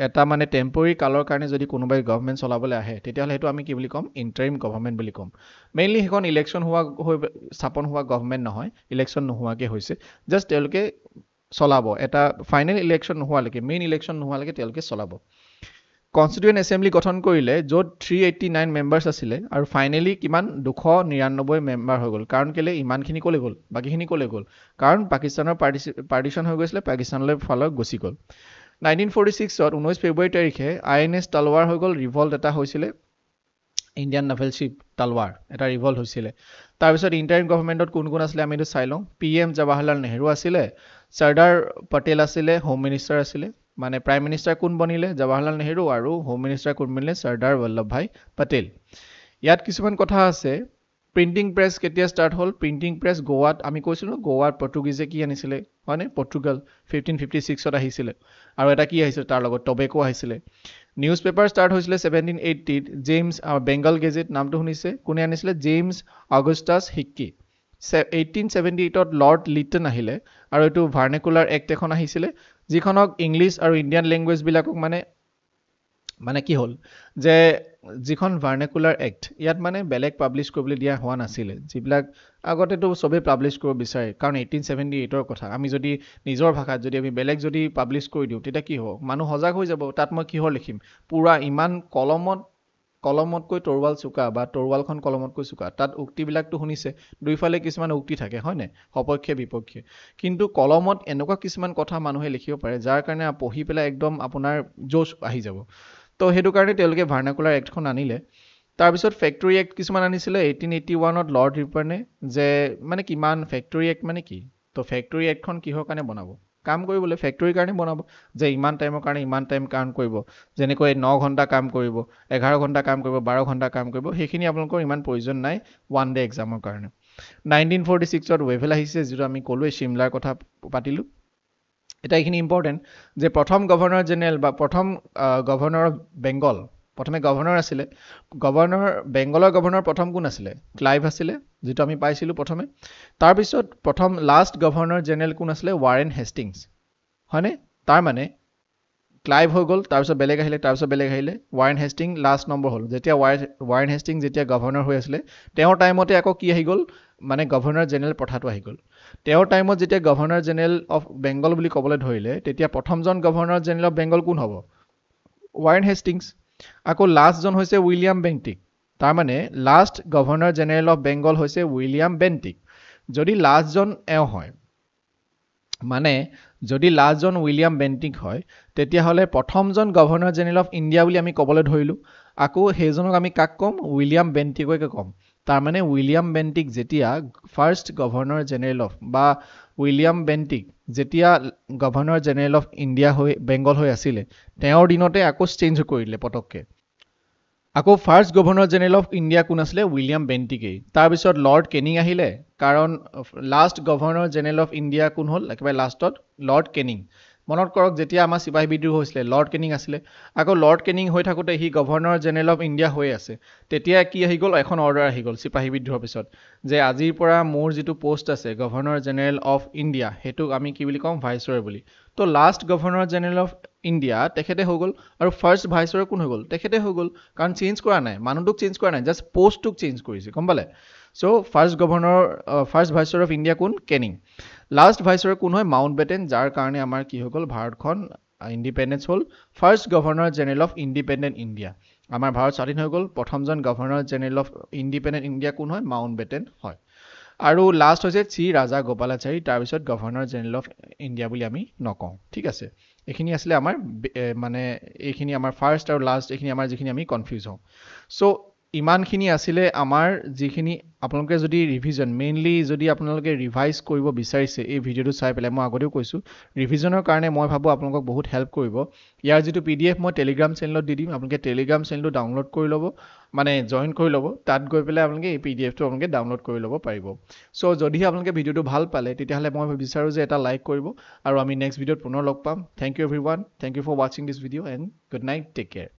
Speaker 1: এটা মানে টেম্পৰেৰী কালৰ কাৰণে যদি কোনোবাই গভৰ্ণমেণ্ট চলাবলৈ আহে, তেতিয়াহ'লে সেইটো আমি কি বুলি ক'ম, ইণ্টাৰিম গভৰ্ণমেণ্ট বুলি ক'ম। মেইনলি সেইখন ইলেকশ্যন হোৱা হৈ স্থাপন হোৱা গভৰ্ণমেণ্ট নহয়, ইলেকশ্যন নোহোৱাকৈ হৈছে, জাষ্ট তেওঁলোকে চলাব, এটা ফাইনেল ইলেকশ্যন নোহোৱালৈকে, মেইন ইলেকশ্যন নোহোৱালৈকে তেওঁলোকে চলাব। কনষ্টিটুৱেণ্ট এছেম্বলি গঠন কৰিলে, য'ত 389 মেম্বাৰ্ছ আছিলে আৰু ফাইনেলি কিমান 299 মেম্বাৰ হৈ গ'ল। কাৰণ কেলৈ ইমানখিনি ক'লৈ গ'ল, বাকীখিনি ক'লৈ গ'ল? কাৰণ পাকিস্তানৰ পাৰ্টিশ্যন হৈ গৈছিলে, পাকিস্তানলৈ ফালৰ গুচি গ'ল। 1946ত 19 ফেব্ৰুৱাৰী তাৰিখে INS তালৱাৰ হৈ গ'ল, ৰিভল্ট এটা হৈছিলে, ইণ্ডিয়ান নাভেল শ্বিপ তালৱাৰ এটা ৰিভল্ট হৈছিলে। তাৰপিছত ইণ্টাৰিম গভৰ্ণমেণ্টত কোন কোন আছিলে আমি এইটো চাই লওঁ। PM Jawaharlal Nehru আছিলে, চৰ্দাৰ পেটেল আছিলে, হোম মিনিষ্টাৰ আছিলে, মানে প্ৰাইম মিনিষ্টাৰ কোন বনিলে? জৱাহৰলাল নেহৰু। আৰু হোম মিনিষ্টাৰ কোন বনিলে? চৰ্দাৰ বল্লভভাই পেটেল। ইয়াত কিছুমান কথা আছে। প্ৰিণ্টিং প্ৰেছ কেতিয়া ষ্টাৰ্ট হ'ল? প্ৰিণ্টিং প্ৰেছ গোৱাত, আমি কৈছিলোঁ গোৱাত পৰ্টুগীজে কি আনিছিলে, হয়নে? পৰ্টুগাল 1556ত আহিছিলে আৰু এটা কি আহিছিলে তাৰ লগত, টবেকো আহিছিলে। নিউজ পেপাৰ ষ্টাৰ্ট হৈছিলে 1780ত, জেমছ বেংগল গেজেট নামটো শুনিছে, কোনে আনিছিলে? জেমছ অগষ্টাছ হিক্কি। 1878ত লৰ্ড লিটন আহিলে আৰু এইটো ভাৰ্নেকুলাৰ এক্ট এখন আহিছিলে, যিখনক ইংলিছ আৰু ইণ্ডিয়ান লেংগুৱেজবিলাকক মানে কি হ'ল যে যিখন ভাৰ্নেকুলাৰ এক্ট, ইয়াত মানে বেলেগ পাব্লিছ কৰিবলৈ দিয়া হোৱা নাছিলে। যিবিলাক আগতেতো চবেই পাব্লিছ কৰিব বিচাৰে, কাৰণ 1878ৰ কথা, আমি যদি নিজৰ ভাষাত যদি আমি বেলেগ যদি পাব্লিছ কৰি দিওঁ তেতিয়া কি হ'ব, মানুহ সজাগ হৈ যাব, তাত মই কিহৰ লিখিম, পূৰা ইমান কলমতকৈ তৰোৱাল চোকা বা তৰোৱালখন কলমতকৈ চোকা, তাত উক্তিবিলাকতো শুনিছে, দুইফালে কিছুমান উক্তি থাকে হয়নে, সপক্ষে বিপক্ষে, কিন্তু কলমত এনেকুৱা কিছুমান কথা মানুহে লিখিব পাৰে যাৰ কাৰণে পঢ়ি পেলাই একদম আপোনাৰ জোচ আহি যাব। তো সেইটো কাৰণে তেওঁলোকে ভাৰ্নাকুলাৰ এক্টখন আনিলে। তাৰপিছত ফেক্টৰী এক্ট কিছুমান আনিছিলে 1881ত লৰ্ড ৰিপনে, যে মানে কিমান ফেক্টৰী এক্ট মানে কি, তো ফেক্টৰী এক্টখন কিহৰ কাৰণে বনাব, কাম কৰিবলৈ, ফেক্টৰীৰ কাৰণে বনাব, যে ইমান টাইমৰ কাৰণে ইমান টাইম কাম কৰিব, যেনেকৈ 9 ঘণ্টা কাম কৰিব, 11 ঘণ্টা কাম কৰিব, 12 ঘণ্টা কাম কৰিব, সেইখিনি আপোনালোকৰ ইমান প্ৰয়োজন নাই ওৱান ডে এক্সামৰ কাৰণে। 1946ত ৱেভেল আহিছে, যিটো আমি ক'লোৱেই, চিমলাৰ কথা পাতিলোঁ। এতিয়া এইখিনি ইম্পৰ্টেণ্ট যে প্ৰথম গভৰ্ণৰ জেনেৰেল বা প্ৰথম গভৰ্ণৰ অফ বেংগল, প্ৰথমে গভৰ্ণৰ আছিলে, গভৰ্ণৰ বেংগলৰ গভৰ্ণৰ প্ৰথম কোন আছিলে? ক্লাইভ আছিলে, যিটো আমি পাইছিলোঁ প্ৰথমে। তাৰপিছত প্ৰথম লাষ্ট গভৰ্ণৰ জেনেৰেল কোন আছিলে? ৱাৰেন হেষ্টিংছ, হয়নে? তাৰমানে ক্লাইভ হৈ গ'ল, তাৰপিছত বেলেগ আহিলে, তাৰপিছত বেলেগ আহিলে, ৱাৰেন হেষ্টিং লাষ্ট নম্বৰ হ'ল। যেতিয়া ৱাৰেন হেষ্টিং যেতিয়া গভৰ্ণৰ হৈ আছিলে তেওঁৰ টাইমতে আকৌ কি আহি গ'ল, মানে গভৰ্ণৰ জেনেৰেল প্ৰথাটো আহি গ'ল। তেওঁৰ টাইমত যেতিয়া গভৰ্ণৰ জেনেৰেল অফ বেংগল বুলি ক'বলৈ ধৰিলে, তেতিয়া প্ৰথমজন গভৰ্ণৰ জেনেৰেল অফ বেংগল কোন হ'ব? Warren Hastings. আকৌ লাষ্টজন হৈছে উইলিয়াম বেণ্টিক, তাৰমানে last governor general of Bengal হৈছে উইলিয়াম বেণ্টিক। যদি লাষ্টজন এওঁ হয়, মানে যদি লাষ্টজন উইলিয়াম বেণ্টিক হয়, তেতিয়াহ'লে প্ৰথমজন গভৰ্ণৰ জেনেৰেল অফ ইণ্ডিয়া বুলি আমি ক'বলৈ ধৰিলোঁ, আকৌ সেইজনক আমি কাক ক'ম? উইলিয়াম বেণ্টিককে ক'ম। তাৰমানে উইলিয়াম বেণ্টিক যেতিয়া ফাৰ্ষ্ট গভৰ্ণৰ জেনেৰেল অফ বা উইলিয়াম বেণ্টিক যেতিয়া গভৰ্ণৰ জেনেৰেল অফ ইণ্ডিয়া হৈ বেংগল হৈ আছিলে, তেওঁৰ দিনতে আকৌ চেঞ্জ কৰি দিলে পটককৈ। আকৌ first governor general of India কোন আছিলে? উইলিয়াম বেণ্টিকেই। তাৰপিছত লৰ্ড কেনিং আহিলে, কাৰণ last governor general of India কোন হ'ল? একেবাৰে লাষ্টত লৰ্ড কেনিং। মনত কৰক যেতিয়া আমাৰ চিপাহী বিদ্ৰোহ হৈছিলে লৰ্ড কেনিং আছিলে, আকৌ লৰ্ড কেনিং হৈ থাকোঁতে সি গভৰ্ণৰ জেনেৰেল অফ ইণ্ডিয়া হৈ আছে, তেতিয়া কি আহি গ'ল? এখন অৰ্ডাৰ আহি গ'ল চিপাহী বিদ্ৰোহৰ পিছত, যে আজিৰ পৰা মোৰ যিটো পষ্ট আছে গভৰ্ণৰ জেনেৰেল অফ ইণ্ডিয়া, সেইটোক আমি কি বুলি কওঁ? ভাইচৰয় বুলি। তো last governor general of India তেখেতে হৈ গ'ল, আৰু ফাৰ্ষ্ট ভাইচৰয় কোন হৈ গ'ল? তেখেতে হৈ গ'ল, কাৰণ চেঞ্জ কৰা নাই, মানুহটোক চেঞ্জ কৰা নাই, জাষ্ট পষ্টটোক চেঞ্জ কৰিছে, গম পালে? So' first governor, first viceroy of India কোন? কেনিং। লাষ্ট ভাইচৰয় কোন হয়? মাউণ্ট বেটেন, যাৰ কাৰণে আমাৰ কি হৈ গ'ল, ভাৰতখন ইণ্ডিপেণ্ডেঞ্চ হ'ল। First governor general of independent India, আমাৰ ভাৰত স্বাধীন হৈ গ'ল, প্ৰথমজন governor general of independent India কোন হয়? মাউণ্ট বেটেন হয়। আৰু লাষ্ট হৈছে চি ৰাজা গোপালাচাৰী, তাৰপিছত গভৰ্ণৰ জেনেৰেল অফ ইণ্ডিয়া বুলি আমি নকওঁ, ঠিক আছে? এইখিনি আছিলে আমাৰ মানে এইখিনি আমাৰ ফাৰ্ষ্ট আৰু লাষ্ট, এইখিনি আমাৰ যিখিনি আমি কনফিউজ হওঁ। চ' ইমানখিনি আছিলে আমাৰ যিখিনি আপোনালোকে যদি ৰিভিজন মেইনলি যদি আপোনালোকে ৰিভাইজ কৰিব বিচাৰিছে এই ভিডিঅ'টো চাই পেলাই, মই আগতেও কৈছোঁ ৰিভিজনৰ কাৰণে মই ভাবোঁ আপোনালোকক বহুত হেল্প কৰিব। ইয়াৰ যিটো PDF মই টেলিগ্ৰাম চেনেলত দি দিম, আপোনালোকে টেলিগ্ৰাম চেনেলটো ডাউনলোড কৰি ল'ব, মানে জইন কৰি ল'ব, তাত গৈ পেলাই আপোনালোকে এই PDFটো আপোনালোকে ডাউনলোড কৰি ল'ব পাৰিব। চ' যদিহে আপোনালোকে ভিডিঅ'টো ভাল পালে তেতিয়াহ'লে মই বিচাৰোঁ যে এটা লাইক কৰিব, আৰু আমি নেক্সট ভিডিঅ'ত পুনৰ লগ পাম। Thank you everyone, thank you for ৱাচিং this video and good night, take care.